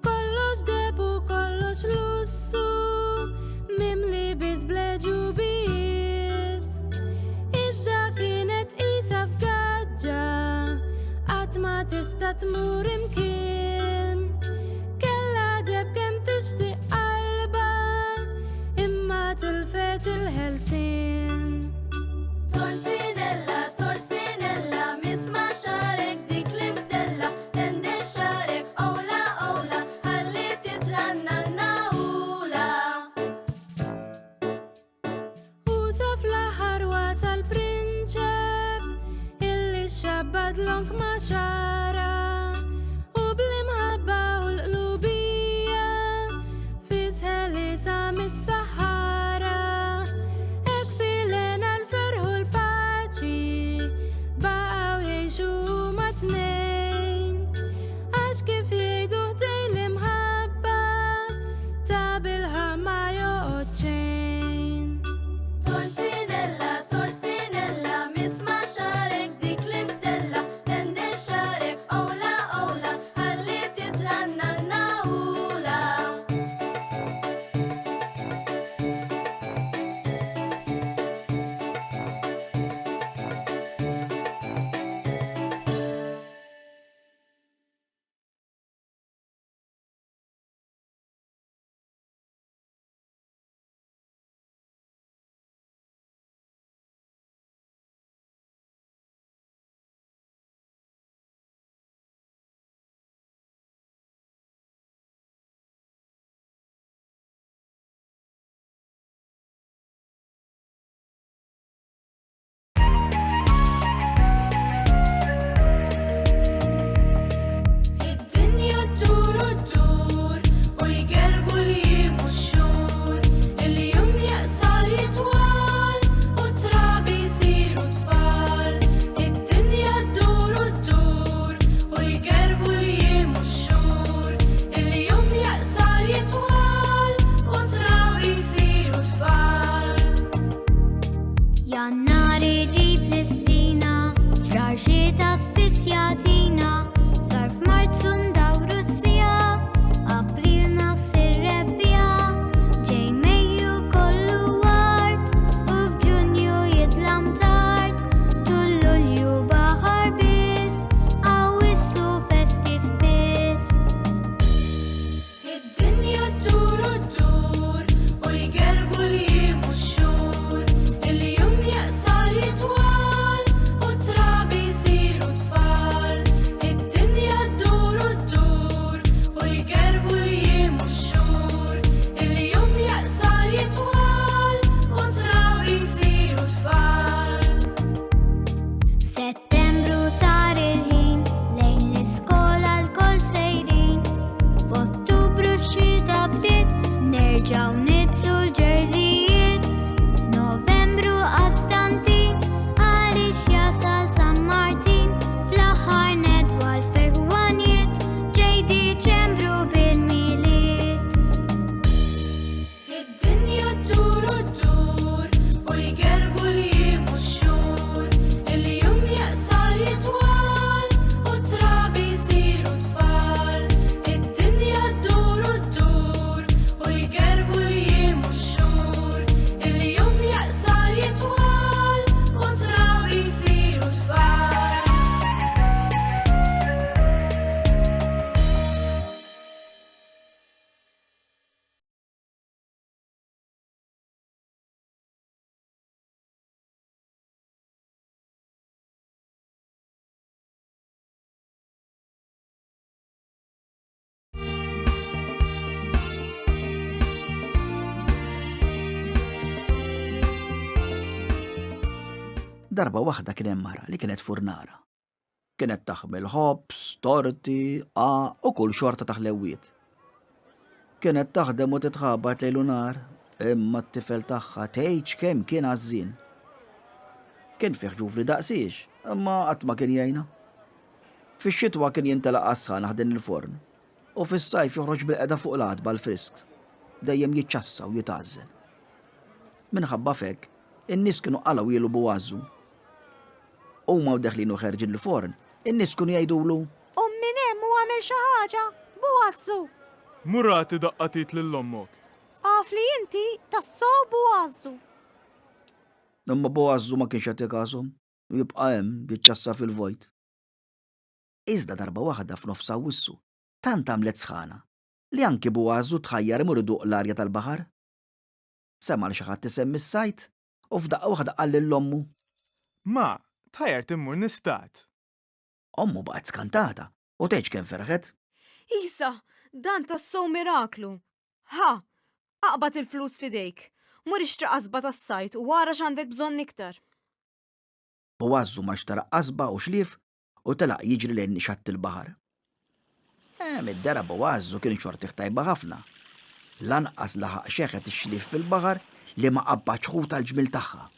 Kollox deheb u kollox lussu, mimli biss bl-għeġubijiet. Iżda kienet qisha f'gaġġa, qatt ma tista' tmur imkien. Kellha deheb kemm tixtieq qalbha, imma tilfet il-ħelsien. Torsinella, torsinella, misma' xagħrek dik l-imsella, tendel xagħrek owla owla, ħalli titla' n-nanna ula. U sa fl-aħħar wasal prinċep illi xabbad lonk ma' xagħarha u bl-imħabba u l-qlubija fis ħelisha mis-saħħara. Hekk fil-hena l-ferħ u l-paċi baqgħu jgħixu huma tnejn. Għax kif jgħidu ħdejn l-imħabba ta' bilħaqq ma joqgħod xejn. Torsinella, torsinella, misma' xagħrek dik l-imsella, tendel xagħrek owla. Jannar iġib l-istrina, frar xita spiss jagħtina, tarf Marzu ndawru s-sija, April nofs ir-rebbiegħa, ġej Mejju kollu ward, u f'Ġunju jidlam tard, tul Lulju baħar biss, Awwissu festi spiss. Id-dinja ddur u ddur u jgerbu l-jiem u x-xhur. Il-jum jaqsar jitwal u t-trabi jsiru tfal. Id-dinja ddur u ddur u jgerbu l-jiem u x-xhur. Il-jum jaqsar jitwal u t-trabi jsiru tfal. F'Settembru sar il-ħin lejn l-iskola lkoll sejrin. F'Ottubru x-xita bdiet nerġgħu nilbsu l-ġerżijiet. Novembru qastantin għaliex jasal San Martin. Fl-aħħar nedwa l-ferħ u għanjiet ġej Diċembru bil-Milied. Id-dinja ddur u ddur u jgerbu l-jiem u x-xhur. Il-jum jaqsar jitwal u t-trabi jsiru tfal. Id-dinja ddur u ddur u jgerbu l-jiem u x-xhur. Il-jum jaqsar jitwal u t-trabi jsiru tfal. Darba waħda kien hemm mara li kienet furnara. Kienet taħmel ħobż, torti, qa u kull xorta ta' ħlewwiet. Kienet taħdem u titħabat lejl u nhar, imma t-tifel tagħha tgħidx kemm kien għażżien. Kien fih ġuvni daqsiex, imma qatt ma kien jgħinha. Fix-xitwa kien jintelaq għas-sħana ħdejn il-forn, u fis-sajf joħroġ bilqiegħda fuq l-għatba l-frisk, dejjem jiċċassa u jitgħażżen. Minħabba f'hekk, in-nies kienu qalgħu jilu Bugħażżu. Huma u deħlin u ħerġin l-forn, in-nies kienu jgħidulu. Qum minn hemm u agħmel xi ħaġa, Bugħażżu! Mur agħti daqqa t'id lil ommok. Af li inti tassew Bugħażżu. Imma Bugħażżu ma kienx jagħti kashom u jibqa' hemm jiċċassa fil-vojt. Iżda darba waħda f'nofs Awwissu tant għamlet sħana li anki Bugħażżu tħajjar imur iduq l-arja tal-baħar. Sema' 'l xi ħadd isemmi s-sajd u f'daqqa waħda qal lil ommu. Ma, tħajjart immur nistad. Ommu baqgħet skantata u tgħidx kemm ferħet. Isa, dan tassew miraklu! Ħa, aqbad il-flus f'idejk, mur ixtri qasba tas-sajd u ara x'għandek bżonn iktar. Bogħażżu mar xtara qasba u xlief u telaq jiġri lejn xatt il-baħar. Eh, mid-dehra Bogħażżu kien xortih tajba ħafna. Lanqas laħaq xeħet ix-xlief fil-baħar li ma qabbadx ħut għall-ġmiel tagħha.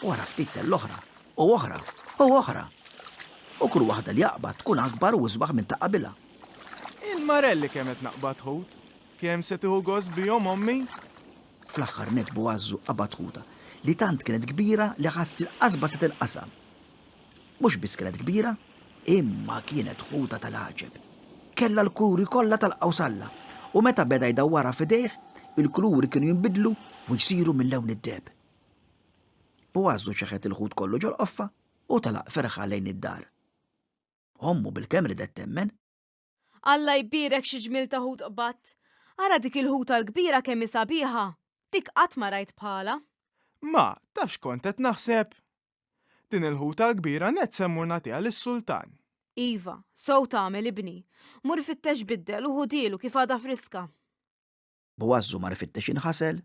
Wara ftit tell oħra, u oħra, u oħra. U kull waħda li jaqbad tkun akbar u isbaħ minn ta' qabilha. Il-marelli kemm qed naqbad ħut! Kemm se tieħu gost bihom ommi! Fl-aħħar nett Bogħażżu qabad ħuta li tant kienet kbira li ħass li l-qasba se tinqasam. Mhux biss kienet kbira, imma kienet ħuta tal-għaġeb. Kellha l-kuluri kollha tal-qawsalla u meta beda jdawwarha f'idejh, il-kuluri kienu jinbidlu u jsiru minn lewn id-deheb. Bogħażżu xeħet il-ħut kollu ġol-qoffa u telaq ferħan lejn id-dar. Ommu bilkemm ridet temmen. Alla jbierek xi ġmiel ta' ħut qbadt! Ara dik il-ħuta l-kbira kemm hi sabiħa! Dik qatt ma rajt bħalha. Ma, taf x'kont qed naħseb? Din il-ħuta l-kbira nett se mmur nagħtiha lis-sultan. Iva, sew tagħmel, ibni. Mur fittex biddel u ħudhielu kif għadha friska. Bogħażżu mar ifittex inħasel,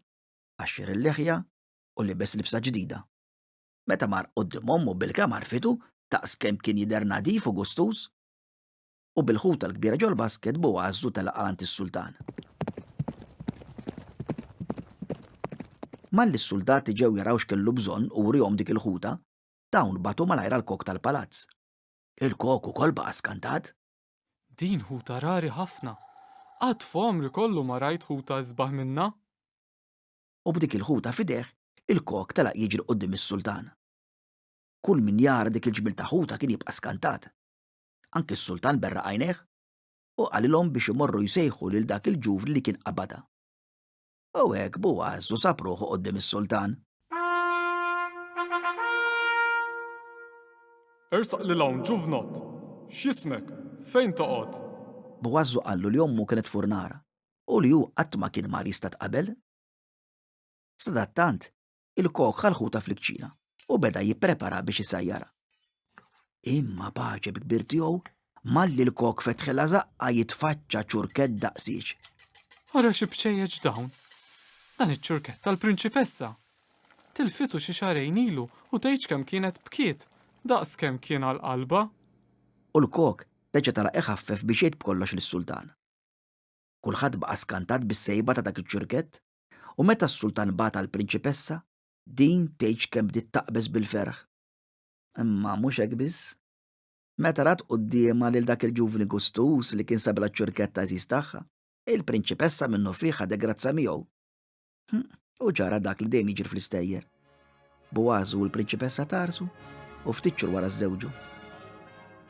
qaxxer il-liħja u libes libsa ġdida. Meta mar quddiem ommu bilkemm għarfitu daqs kemm kien jidher nadif u gustuż. U bil-ħuta l-kbira ġol-basket Bogħażżu telaq għal għand is-sultan. Malli s-suldati ġew jaraw x'kellu bżonn u wriehom dik il-ħuta, dawn bagħtu malajr għall-kok tal-palazz. Il-kok ukoll baqa' skantat. Din ħuta rari ħafna. Qatt f'għomri kollu ma rajt ħuta isbaħ minnha. U b'dik il-ħuta f'idejh, Il-kok telaq jiġri quddiem is-sultan. Kull min jara dik il-ġmiel ta' ħuta kien jibqa' skantat. Anki s-sultan berraq għajnejh u qalilhom biex imorru jsejħu lil dak il-ġuvni li kien qabadha. U hekk Bugħażżu sab ruħu quddiem is-sultan. Ersaq lil hawn, ġuvnott! X'jismek? Fejn toqgħod? Bugħażżu qallu li ommu kienet furnara u li hu qatt ma kien mar jistad qabel. Sadattant, il-kok ħa l-ħuta fil-kċina u beda jipprepara biex isajjarha. Imma b'għaġeb kbir tiegħu, malli l-kok fetħilha żaqqa jitfaċċa ċurkett daqsiex. Ara xi bċejjeċ dawn! Dan iċ-ċurkett tal-prinċipessa! Tilfitu xi xahrejn ilu u tgħidx kemm kienet bkiet, daqs kemm kien għal qalbha! U l-kok reġa' telaq iħaffef biex jgħid b'kollox lis-sultan. Kulħadd baqa' skantat bis-sejba ta' dak iċ-ċurkett, u meta s-sultan bagħat għall-prinċipessa, din tgħidx kemm bdiet taqbeż bil-ferħ. Imma mhux hekk biss. Meta rat quddiemha lil dak il-ġuvni gustuż li kien sabilha ċ-ċurkett għażiż tagħha, il-prinċipessa minnufih ħadet grazza miegħu. Hm, u ġara dak li dejjem jiġri fl-istejjer. Boaz u l-prinċipessa tarsu u ftit xhur wara żżewġu.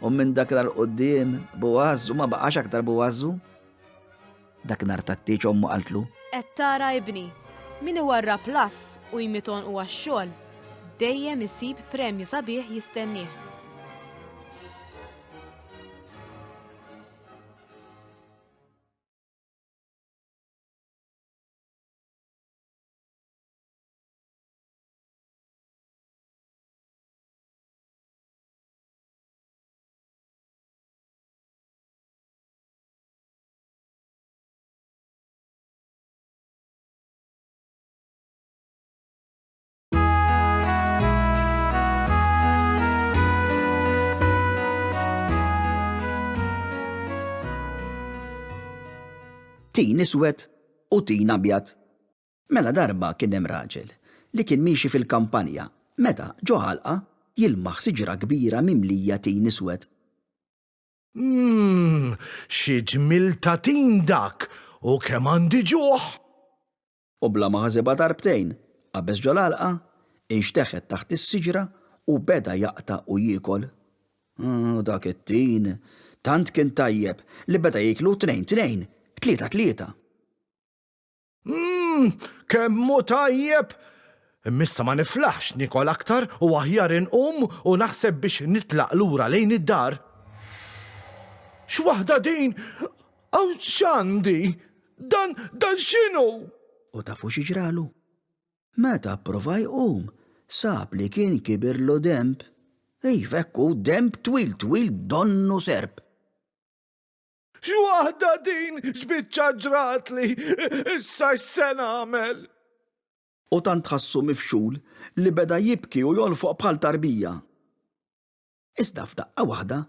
U minn dak l quddiem Boaz u ma baqax aktar Boazu. Dakinhar tat-tieġ ommu qaltlu. Qed tara ibni, min iwarrab l-għażż u jmiet għonqu għax-xogħol, dejjem isib premju sabiħ jistennieh. Tin iswed u tin abjad. Mela darba kien hemm raġel li kien miexi fil-kampanja meta ġo għalqa jilmaħ siġra kbira mimlija tin iswed. Umm, xi ġmiel ta' tin dak u kemm għandi ġuħ! U bla ma ħasibha darbtejn, qabeż ġol-għalqa, inxteħet taħt is-siġra u beda jaqta' u jiekol. U dak it-tin tant kien tajjeb li beda jieklu tnejn tnejn, tlieta tlieta. Umm, kemm hu tajjeb! Imma issa ma niflaħx niekol aktar u aħjar inqum u naħseb biex nitlaq lura lejn id-dar. X'waħda din! Hawn x'għandi? Dan, dan x'inhu? U tafu xi ġralu? Meta pprova jqum, sab li kien kibirlu denb. Iva, hekk hu, denb twil twil donnu serp. X'waħda din! X'biċċa ġratli! Issa x'se nagħmel? U tant ħassu mifxul li beda jibki u jonfoq bħal tarbija. Iżda f'daqqa waħda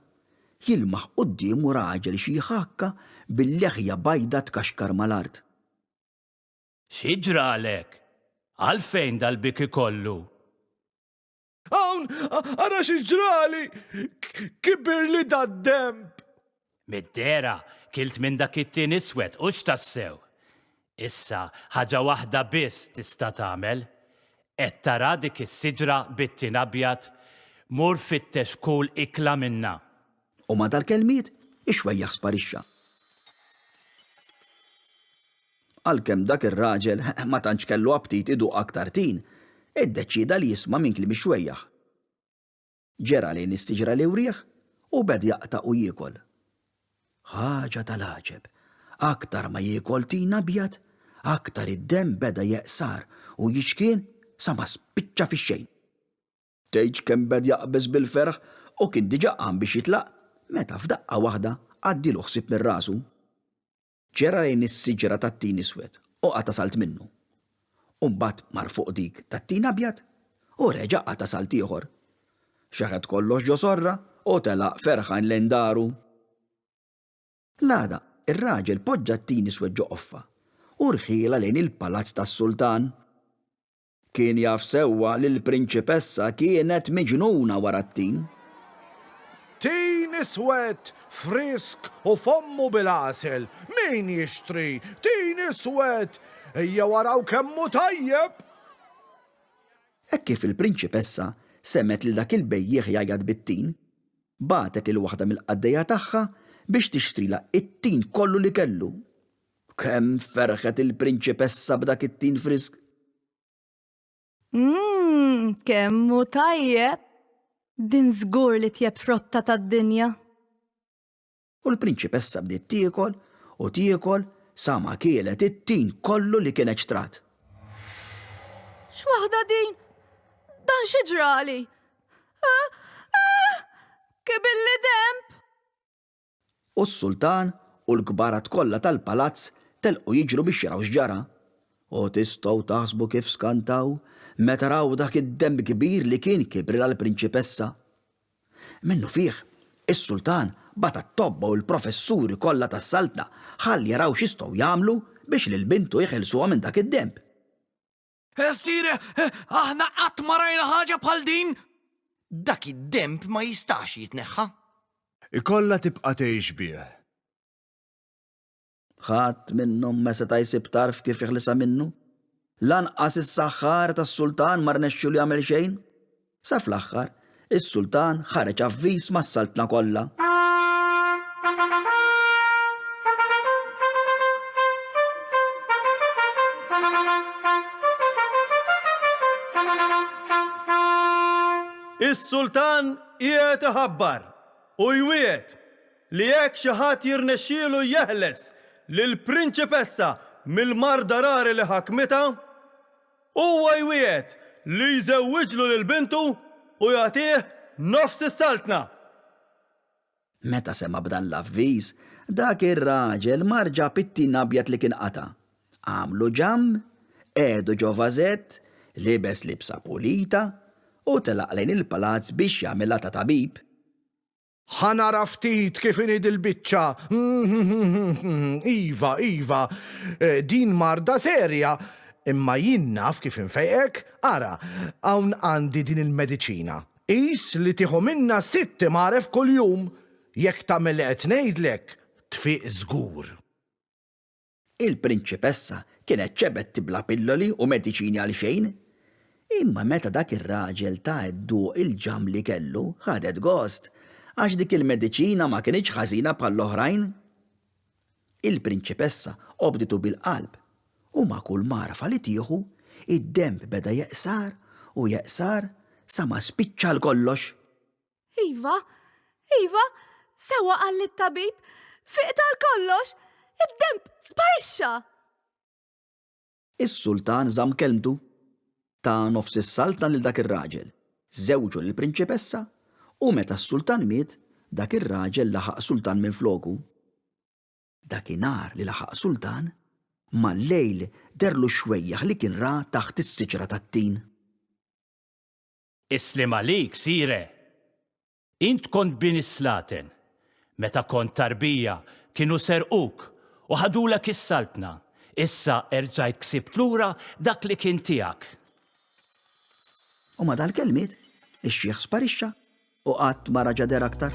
jilmaħ quddiemu raġel xi jħakka bil-leħja bajda tkaxkar mal-art. Xi ġralek? Għalfejn dal-biki kollu? Hawn, ara xi ġrali! Kibirli dad-denb! Mid-dehra, kilt minn dak it-tin iswed, hux tassew? Issa, ħaġa waħda biss tista' tagħmel. Qed tara dik is-siġra bit-tin abjad? Mur fittex kul ikla minnha. U ma' dal-kelmiet, ix-xwejjaħ sparixxa. Għalkemm dak ir-raġel ma tantx kellu aptit iduq aktar tin, iddeċieda li jisma' minn kliem ix-xwejjaħ. Ġera lejn is-siġra li wrieh u beda jaqta' u jiekol. Ħaġa tal-għaġeb, aktar ma jiekol tin abjad, aktar id-demm beda jeqsar u jiċkien sa ma spiċċa fix-xejn. Tgħidx kemm beda jaqbeż bil-ferħ u kien diġà qam biex jitlaq meta f'daqqa waħda għaddielu ħsieb minn rasu. Ġera lejn is-siġra tat-tin iswed u qata' salt minnu. U mbagħad mar fuq dik tat-tin abjad u reġa' qata' salt ieħor. Xeħet kollox ġo sorra u telaq ferħan lejn daru. L-għada, ir-raġel poġġa t-tin iswed ġo qoffa u rħielha lejn il-palazz tas-sultan. Kien jaf sewwa li l-prinċipessa kienet miġnuna wara t-tin. Tin iswed, frisk u fommu bil-għasel, min jixtri? Tin iswed! Ejjew araw kemm hu tajjeb! Hekk kif il-prinċipessa semgħet lil dak il-bejjiegħ jgħajjat bit-tin, bagħtet lil waħda mill-qaddejja tagħha biex tixtrilha t-tin kollu li kellu. Kemm ferħet il-prinċipessa b'dak it-tin frisk! Mmm, kemm hu tajjeb! Din żgur li tjeb frotta tad-dinja. U l-prinċipessa bdiet tiekol u tiekol sa ma kielet it-tin kollu li kienet xtrat. X'waħda din? Dan xi ġrali? Ah, ah, Kibilli demb! U s-sultan u l-kbarat kollha tal-palazz telqu jiġru biex jaraw x'ġara. U tistgħu taħsbu kif skantaw meta raw dak id-denb kbir li kien kibrilha l-prinċipessa. Minnufih, is-sultan bagħat għat-tobba u l-professuri kollha tas-saltna ħalli jaraw x'jistgħu jagħmlu biex lil bintu jeħilsuha minn dak id-denb. Sire, aħna qatt ma rajna ħaġa bħal din! Dak id-denb ma jistax jitneħħa. Ikollha tibqa' tgħix bih. Ħadd minnhom ma seta' jsib tarf kif jeħlisha minnu. Lanqas is-saħħar tas-sultan ma rnexxielu jagħmel xejn. Sa fl-aħħar, is-sultan ħareġ avviż mas-saltna kollha. Is-sultan qiegħed iħabbar u jwiegħed li jekk xi ħadd jirnexxielu jeħles lill-prinċipessa mill-marda rari li ħakmitha, huwa jwiegħed li jżewwiġlu lil bintu u jagħtih nofs is-saltna. Meta sema' b'dan l-avviż, dak ir-raġel mar ġab it-tin abjad li kien qata', għamlu ġamm, qiegħdu ġo vażett, libes libsa pulita, u telaq lejn il-palazz biex jagħmilha ta' tabib. Ħa nara ftit kif inhi dil-biċċa. Iva, iva, din marda serja, imma jien naf kif infejqek. Ara, hawn għandi din il-mediċina. Qis li tieħu minnha sitt imgħaref kuljum. Jekk tagħmel li qed ngħidlek, tfiq żgur. Il-prinċipessa kienet xebgħet tibla' pilloli u mediċini għal xejn. Imma meta dak ir-raġel ta dduq il-ġamm li kellu, ħadet gost, għax dik il-mediċina ma kinitx ħażina bħall-oħrajn. Il-prinċipessa obditu bil-qalb, u ma' kull mgħarfa li tieħu, id-denb beda jeqsar u jeqsar sa ma spiċċa għal kollox. Iva, iva, sewwa qalli t-tabib, fiqt għal kollox, id-denb sparixxa! Is-sultan żamm kelmtu. Ta nofs is-saltna lil dak ir-raġel, żewġu lill-prinċipessa u meta s-sultan miet, dak ir-raġel laħaq sultan minfloku. Dakinhar li laħaq sultan, mal-lejl dehrlu x-xwejjaħ li kien ra taħt is-siġra tat-tin. Is-sliem għalik, Sire! Int kont bin is-slaten. Meta kont tarbija, kienu serquk u ħadulek is-saltna. Issa erġajt ksibt lura dak li kien tiegħek. U ma' dal-kelmiet, ix-xiħ sparixxa u qatt ma raġa' deher aktar.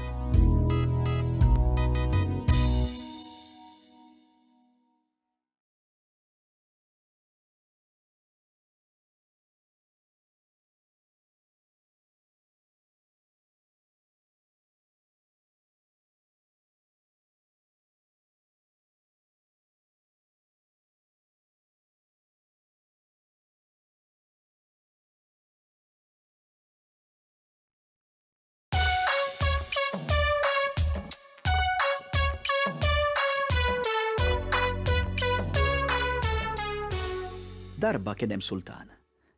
Darba kien hemm sultan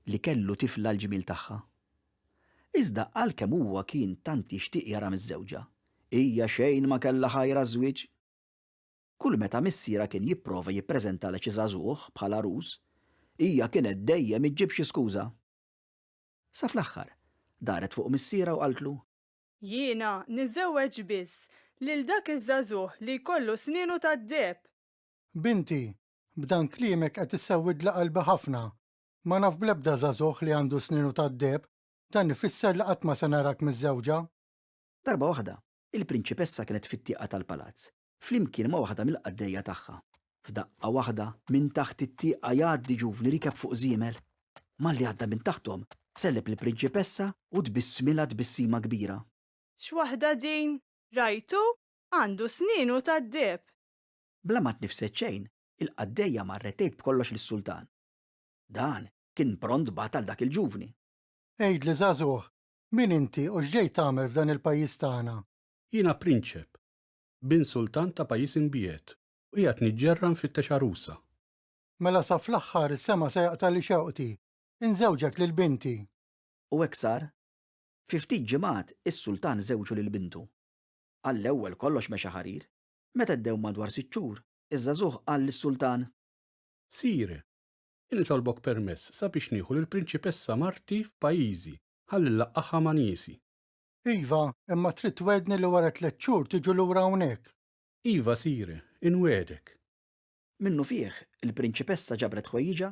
li kellu tifla l-ġmiel tagħha. Iżda għalkemm huwa kien tant jixtieq jara miżżewġa, hija xejn ma kellha ħajr għaż-żwieġ. Kull meta missierha kien jipprova jippreżentalha xi żagħżugħ bħala għarus, hija kienet dejjem iġġib xi skuża. Sa fl-aħħar, daret fuq missierha u qaltlu. Jiena niżżewweġ biss lil dak iż-żagħżugħ li jkollu snienu tad-deheb! Binti, b'dan kliemek qed issewwidli qalbi ħafna. Ma naf bl-ebda żagħżugħ li għandu snienu tad-deheb, dan ifisser li qatt ma se narak miżżewġa. Darba waħda, il-prinċipessa kienet fit-tieqa tal-palazz, flimkien ma' waħda mill-qaddejja tagħha. F'daqqa waħda, minn taħt it-tieqa jgħaddi ġuvni riekeb fuq żiemel. Malli għadda minn taħthom, Selleb lill-prinċipessa u tbissmilha tbissima kbira. X'waħda din! Rajtu? Għandu snienu tad-deheb! Bla ma tnifset xejn, il-qaddejja marret tgħid b'kollox lis-sultan. Dan kien pront bagħat għal dak il-ġuvni. Għidli, żagħżugħ, min inti u x'ġejt tagħmel f'dan il-pajjiż tagħna? Jiena prinċep, bin sultan ta' pajjiż imbiegħed, u qiegħed niġġerra nfittex għarusa. Mela sa fl-aħħar is-sema se jaqtagħli xewqti, inżewġek lil binti. U hekk sar. Fi ftit ġimgħat is-sultan żewġu lil bintu. Għall-ewwel kollox mexa ħarir. Meta għaddew madwar sitt xhur, iż-żagħżugħ qal lis-sultan. Sire, jien nitolbok permess sabiex nieħu lill-prinċipessa marti f'pajjiżi ħalli nlaqqagħha ma' niesi. Iva, imma trid twegħdni li wara tlett xhur tiġu lura hawnhekk. Iva, sire, inwiegħdek. Minnufih, il-prinċipessa ġabret ħwejjiġha,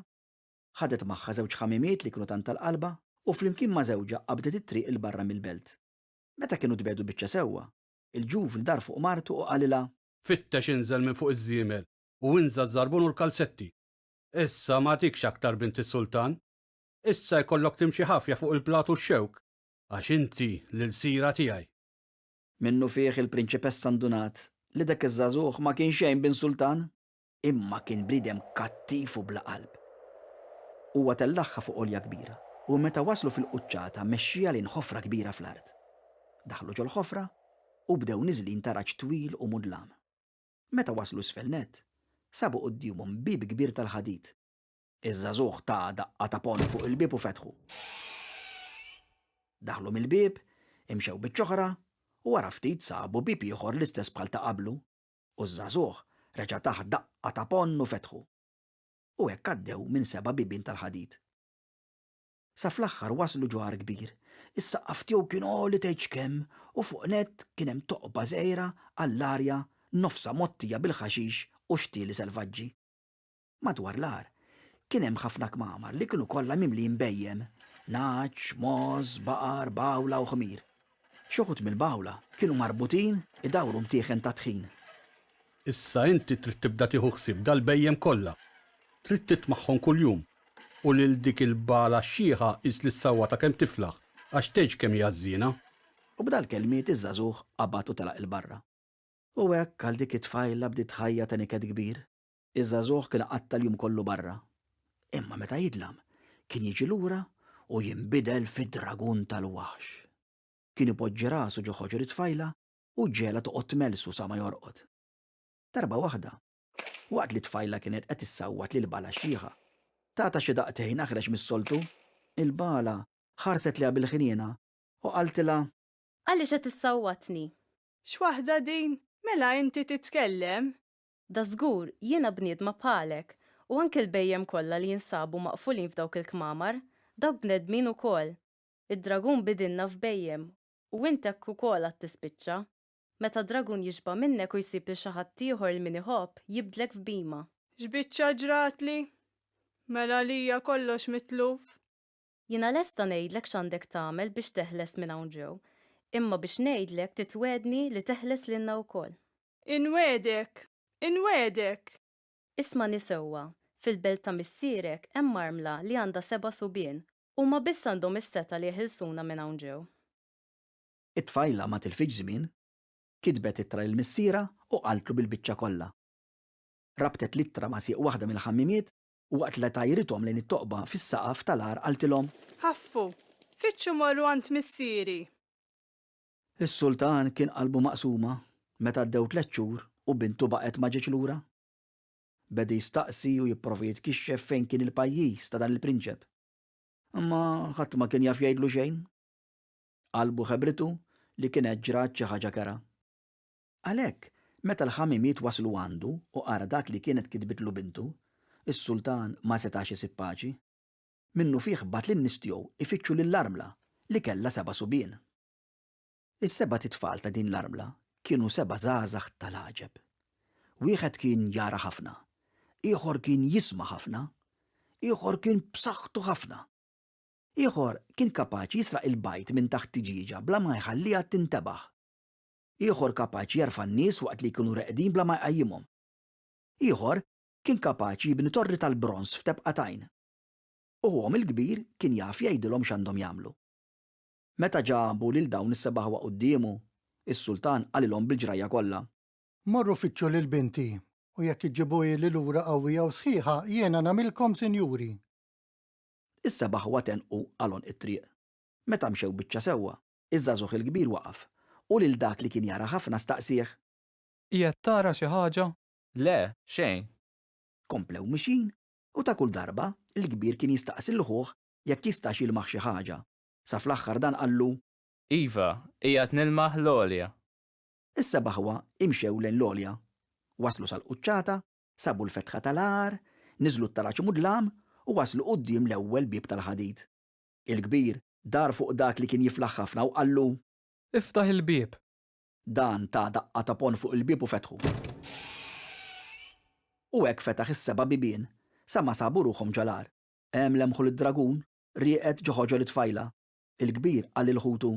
ħadet magħha żewġ ħamimiet li kienu tant tal-qalbha u flimkien ma' żewġha qabdet it-triq 'il barra mill-belt. Meta kienu tbiegħdu biċċa sewwa, il-ġuvni dar fuq martu u qalilha. Fittex inżel minn fuq iż-żiemel u inża' ż-żarbun u l-kalzetti. Issa m'għadikx aktar bint is-sultan. Issa jkollok timxi ħafja fuq il-blat u x-xewk, għax inti l-ilsira tiegħi. Minnufih il-prinċipessa ndunat li dak iż-żagħżugħ ma kien xejn bin sultan, imma kien bniedem kattiv u bla qalb. Huwa tellagħha fuq għolja kbira u meta waslu fil-quċċata mexxieha lejn ħofra kbira fl-art. Daħlu ġol-ħofra u bdew niżlin taraġ twil u mudlam. Meta waslu isfel nett, sabu quddiemhom bieb kbir tal-ħadid. Iż-żagħżugħ ta daqqa ta' ponn fuq il-bieb u fetħu. Daħlu mill-bieb, imxew biċċa oħra u wara ftit sabu bieb ieħor l-istess bħal ta' qablu u ż-żagħżugħ reġa' tah daqqa ta' ponn u fetħu. U hekk għaddew minn seba' bibien tal-ħadid. Sa fl-aħħar waslu ġo għar kbir. Is-saqaf tiegħu kien għoli tgħidx kemm u fuq nett kien hemm toqba żgħira għall-arja nofsha mgħottija bil-ħaxix u xtieli selvaġġi. Madwar l-għar kien hemm ħafna kmamar li kienu kollha mimlijin bhejjem, nagħaġ, mogħoż, baqar, bgħawla u ħmir. Xi wħud mill-bgħawla kienu marbutin idawru mtieħen ta' tħin. Issa inti trid tibda tieħu ħsieb dal-bhejjem kollha. Trid titmagħhom kuljum. U lil dik il-bagħla x-xiħa qis li ssawwatha kemm tiflaħ, għax tgħidx kemm hi għażżiena. U b'dal-kelmiet iż-żagħżugħ qabad u telaq 'il barra. U hekk għal dik it-tfajla bdiet ħajja ta' niket kbir. Iż-żagħżugħ kien iqatta' l-jum kollu barra. Imma meta jidlam, kien jiġi lura u jinbidel fi dragun tal-waħx. Kien ipoġġi rasu ġo ħoġor it-tfajla u jġegħelha toqgħod tmellsu sa ma jorqod. Darba waħda, waqt li t-tfajla kienet qed issawwat lill-bagħla x-xiħa, tatha xi daqtejn aħrex mis-soltu. Il-bagħla ħarset lejha bil-ħniena u qaltilha. Għaliex qed issawwatni? X'waħda din? Mela inti titkellem? Dażgur, jiena bniedma bħalek, u anki l-bhejjem kollha li jinsabu maqfulin f'dawk il-kmamar, dawk bnedmin ukoll. Id-dragun bidilna f'bhejjem, u int hekk ukoll għad tispiċċa. Meta d-dragun jixba' minnek u jsib lil xi ħadd ieħor 'l min iħobb, jibdlek f'bhima. X'biċċa ġratli? Mela għalija kollox mitluf. Jiena lesta ngħidlek x'għandek tagħmel biex teħles minn hawn ġew, imma biex ngħidlek trid twegħdni li teħles lilna wkoll. Inwiegħdek! Inwiegħdek! Ismagħni sewwa, fil-belt ta' missierek hemm armla li għandha seba' subien, huma biss għandhom is-setgħa li jeħilsuna minn hawn ġew. It-tfajla ma tilfitx żmien. Kitbet ittra lil missierha u qaltlu bil-biċċa kollha. Rabtet l-ittra ma' sieq waħda mill-ħammimiet u waqt li tajrithom lejn it-toqba fis-saqaf tal-għar qaltilhom. Ħaffu! Fittxu morru għand missieri! Is-sultan kien qalbu maqsuma meta għaddew tlett xhur u bintu baqgħet ma ġietx lura. Beda jistaqsi u jipprova jitkixxef fejn kien il-pajjiż ta' dan il-prinċep. Imma ħadd ma kien jaf jgħidlu xejn. Qalbu ħebritu li kienet ġrat xi ħaġa kerha. Għalhekk, meta l-ħamimiet waslu għandu u qara dak li kienet kitbitlu bintu, is-sultan ma setax isib paċi. Minnufih bagħat lin-nies tiegħu jfittxu lill-armla li kellha seba' subien. Is-sebat itfal ta' din l-armla kienu seba' żgħażagħ tal-għaġeb. Wieħed kien jara ħafna, ieħor kien jisma' ħafna, ieħor kien b'saħħtu ħafna. Ieħor kien kapaċi jisraq il-bajd minn taħt tiġieġa bla ma jħalliha tintebaħ. Ieħor kapaċi jerfa' n-nies waqt li jkunu reqdin bla ma jqajjimhom. Ieħor kien kapaċi jibni torri tal-bronż f'tebqa t'għajn. U ħuhom il-kbir kien jaf jgħidilhom x'għandhom jagħmlu. Meta ġabu lil dawn is-seba' aħwa quddiemu, is-sultan qalilhom bil-ġrajja kollha. Morru fittxu lil binti, u jekk iġġibuhieli lura qawwija u sħiħa, jiena nagħmilkom sinjuri. Is-seba' aħwa tenqu għal għonq it-triq. Meta mxew biċċa sewwa, iż-żagħżugħ il-kbir waqaf, u lil dak li kien jara ħafna staqsieh. Qiegħed tara xi ħaġa? Le, xejn. Komplew mixjin, u ta' kull darba, il-kbir kien jistaqsi lil ħuh jekk jistax jilmaħ xi ħaġa. Sa fl-aħħar dan qallu. Iva, qiegħed nilmaħ l-għolja. Is-seba' aħwa imxew lejn l-għolja. Waslu sal-quċċata, sabu l-fetħa tal-għar, niżlu t-taraġ mudlam u waslu quddiem l-ewwel bieb tal-ħadid. Il-kbir dar fuq dak li kien jiflaħ ħafna u qallu. Iftaħ il-bieb. Dan ta daqqa ta' ponn fuq il-bieb u fetħu. U hekk fetaħ is-seba' bibien, sa ma sabu ruħhom ġol-għar. Hemm lemħu lid-dragun, rieqed ġo ħoġor it-tfajla. Il-kbir qal lil ħutu.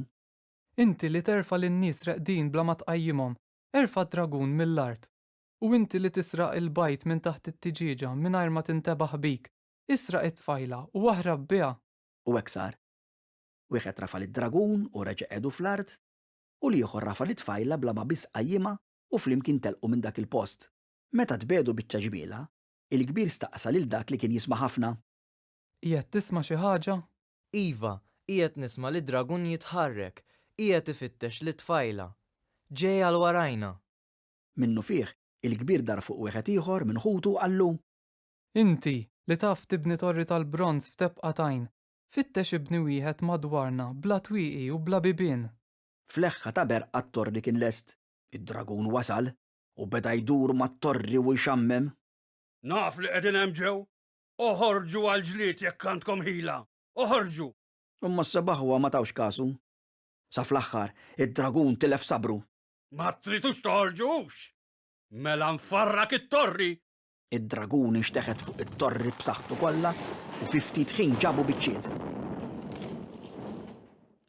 Inti li terfa' lin-nies reqdin bla ma tqajjimhom, erfa' d-dragun mill-art. U inti li tisraq il-bajd minn taħt it-tiġieġa mingħajr ma tintebaħ bik, israq it-tfajla u aħrab biha! U hekk sar. Wieħed rafa' lid-dragun u reġa' qiegħdu fl-art, u l-ieħor rafa' lit-tfajla bla ma biss qajjimha u flimkien telqu minn dak il-post. Meta tbiegħdu biċċa ġmielha, il-kbir staqsa lil dak li kien jisma' ħafna. Qiegħed tisma' xi ħaġa? Iva, qiegħed nisma' lid-dragun jitħarrek, qiegħed ifittex lit-tfajla. Ġej għal warajna. Minnufih, il-kbir dar fuq wieħed ieħor minn ħutu u qallu. Inti, li taf tibni torri tal-bronż f'tebqa t'għajn, fittex ibni wieħed madwarna bla twieqi u bla bibien. F'leħħa ta' berqa t-torri kien lest. Id-dragun wasal u beda jdur mat-torri u jxammem. Naf li qegħdin hemm ġew. Oħorġu għall-ġlied jekk għandkom ħila! Oħorġu! Imma s-seba' aħwa ma tawx kasu. Sa fl-aħħar, id-dragun tilef sabru. Ma tridux toħorġu hux? Mela nfarrak it-torri! Id-dragun inxteħet fuq it-torri b'saħħtu kollha u fi ftit ħin ġabu biċċiet.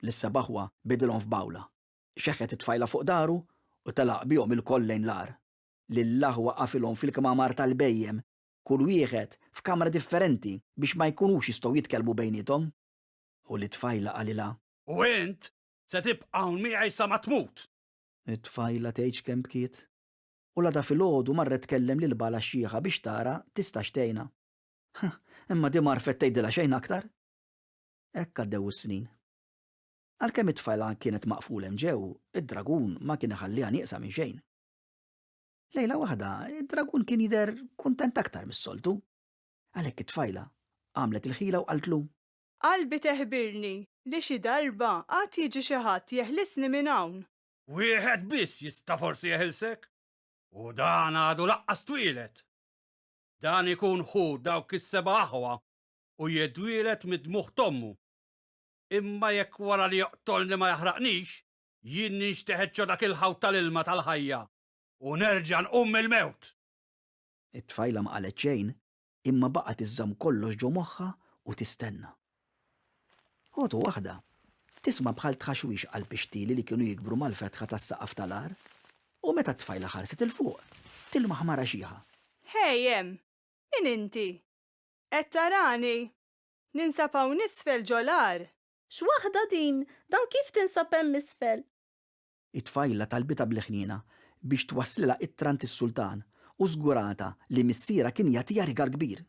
Lis-seba' aħwa bidilhom f'bawla. Xeħet it-tfajla fuq daru u telaq bihom ilkoll lejn l-għar. Lill-aħwa qafilhom fil-kmamar tal-bhejjem, kull wieħed f'kamra differenti biex ma jkunux jistgħu jitkellmu bejniethom. U lit-tfajla qalilha. U int se tibqa' hawn miegħi sa ma tmut! It-tfajla tgħidx kemm bkiet. U l-għada filgħodu marret tkellem lil Bala x-xiħa biex tara tistax tgħinha. Imma di m'għarfet tgħidilha xejn aktar. Hekk għaddew is-snin. Għalkemm it-tfajla kienet maqful hemm ġew, id-dragun ma kien iħalliha nieqsa minn xejn. Lejla waħda, id-dragun kien jidher kuntent aktar mis-soltu. Għalhekk it-tfajla għamlet il-ħila u qaltlu. Qalbi teħbirni li xi darba għad jiġi xi ħadd jeħlisni minn hawn. Wieħed biss jista' forsi jeħilsek, u dan għadu laqqas twieled. Dan ikun ħu dawk is-seba' aħwa u jitwieled mid-dmugħ t'ommu. Imma jekk wara li joqtolni ma jaħraqnix, jien ninxteħet ġo dak il-ħawt tal-ilma tal-ħajja u nerġa' nqum mill-mewt! It-tfajla ma qalet xejn, imma baqgħet iżżomm kollox ġo moħħha u tistenna. Ħotu waħda, tisma' bħal tħaxwix qalb ix-xtieli li kienu jikbru mal-fetħa tas-saqaf tal-għar, u meta t-tfajla ħarset 'il fuq, tilmaħ mara xiħa. Ħej hemm! Min inti? Qed tarani? Ninsab hawn isfel ġol-għar! X'waħda din! Dan kif tinsab hemm isfel? It-tfajla talbitha bil-ħniena biex twasslilha ittra għand is-sultan u żguratha li missierha kien jagħtiha rigal kbir.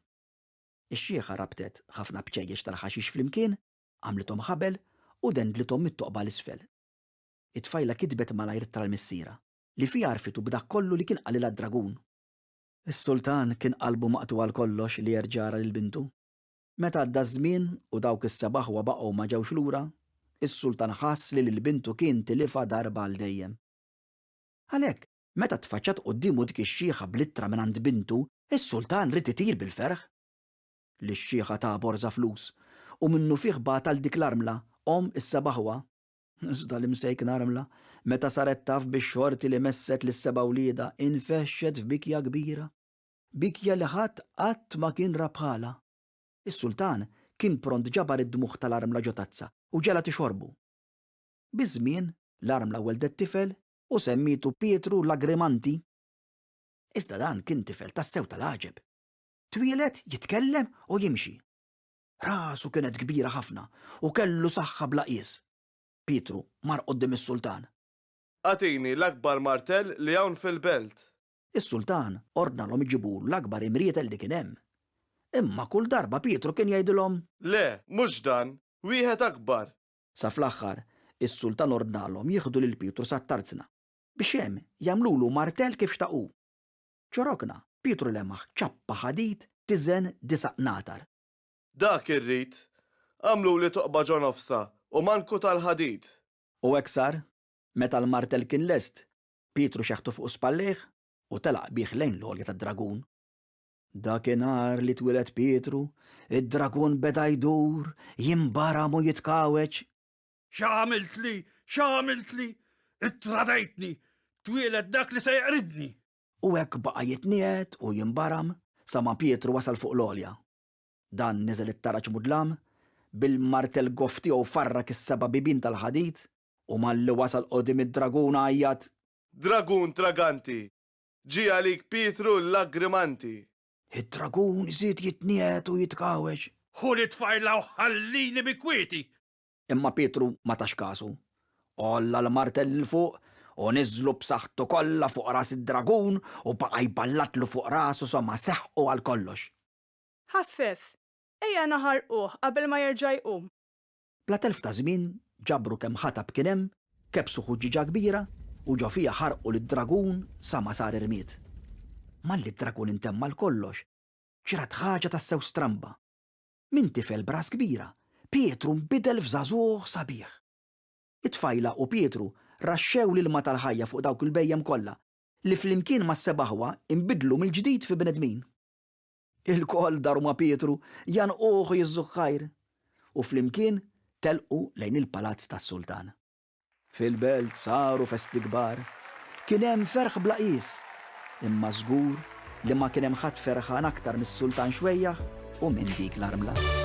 Ix-xiħa rabtet ħafna bċejjeċ tal-ħaxix flimkien, għamlithom ħabel u dendlithom mit-toqba 'l isfel. It-tfajla kitbet malajr ittra 'l missierha, li fiha għarrfitu b'dak kollu li kien qalilha d-dragun. Is-sultan kien qalbu maqtugħa għal kollox li jerġa' jara lil bintu. Meta għadda ż-żmien u dawk is-seba' aħwa baqgħu ma ġewx lura, is-sultan ħass li lil bintu kien tilifha darba għal dejjem. Għalhekk, meta tfaċċat quddiemu dik ix-xiħa bl-ittra mingħand bintu, is-sultan ried itir bil-ferħ. Lix-xiħa taha borża flus, u minnufih bagħatha għal dik l-armla, omm is-seba' aħwa. Iżda l-imsejkna armla, meta saret taf bix-xorti li messet lis-seba' wliedha, infexxet f'bikja kbira. Bikja li ħadd qatt ma kien ra bħalha. Is-sultan kien pront ġabar id-dmugħ tal-armla ġo tazza u ġegħla tixorbu. Biż-żmien, l-armla weldet tifel u semmietu Pietru l-Agrimanti. Iżda dan kien tifel tassew tal-għaġeb. Twieled jitkellem u jimxi. Rasu kienet kbira ħafna u kellu saħħa bla qies. Pietru mar quddiem is-sultan. Agħtini l-akbar martell li hawn fil-belt. Is-sultan ordnalhom iġibulu l-akbar imrietel li kien hemm. Imma kull darba Pietru kien jgħidilhom. Le, mhux dan, wieħed akbar! Sa fl-aħħar, is-sultan ordnalhom jieħdu lil Pietru sat-tarzna, biex hemm jagħmlulu martell kif xtaq hu. Ġo rokna, Pietru lemaħ ċappa ħadid tiżen disa' qnatar. Dak irrid! Agħmluli toqba ġo nofsha u manku tal-ħadid. U hekk sar. Meta l-martell kien lest, Pietru xeħtu fuq spallejh u telaq bih lejn l-għolja tad-dragun. Dakinhar li twieled Pietru, id-dragun beda jdur, jimbaram u jitkawweġ. X'għamiltli? X'għamiltli? Ittradejtni! Twieled dak li se jeqridni! U hekk baqa' jitniegħed u jimbaram sa ma Pietru wasal fuq l-għolja. Dan niżel it-taraġ mudlam, bil-martell goff tiegħu farrak is-seba' bibien tal-ħadid, u malli wasal quddiem id-dragun għajjat. Dragun traganti! Ġie għalik Pietru l-lagrimanti! Id-dragun żied jitniegħed u jitkawweġ. Ħu lit-tfajla u ħallini bi kwieti! Imma Pietru ma tax kasu. Għolla l-martell 'il fuq u niżżlu b'saħħtu kollha fuq ras id-dragun u baqa' jballatlu fuq rasu sa ma seħqu għal kollox. Ħaffef! Ejja naħarquh qabel ma jerġa' jqum! Bla telf ta' żmien ġabru kemm ħatab kien hemm, kebbsu ħuġġieġa kbira u ġo fiha ħarqu lid-dragun sa ma sar irmied. Malli d-dragun intemm għal kollox, ġrat ħaġa tassew stramba. Minn tifel b'ras kbira, Pietru nbidel f'żagħżugħ sabiħ. It-tfajla u Pietru raxxew l-ilma tal-ħajja fuq dawk il-bhejjem kollha, li flimkien mas-seba' aħwa nbidlu mill-ġdid fi bnedmin. Ilkoll daru ma' Pietru, jgħannquh u jiżżuh ħajr, u flimkien telqu lejn il-palazz tas-sultan. Fil-belt saru festi kbar. Kien hemm ferħ bla qies. Imma żgur li ma kien hemm ħadd ferħan aktar mis-sultan xwejjaħ u minn dik l-armla.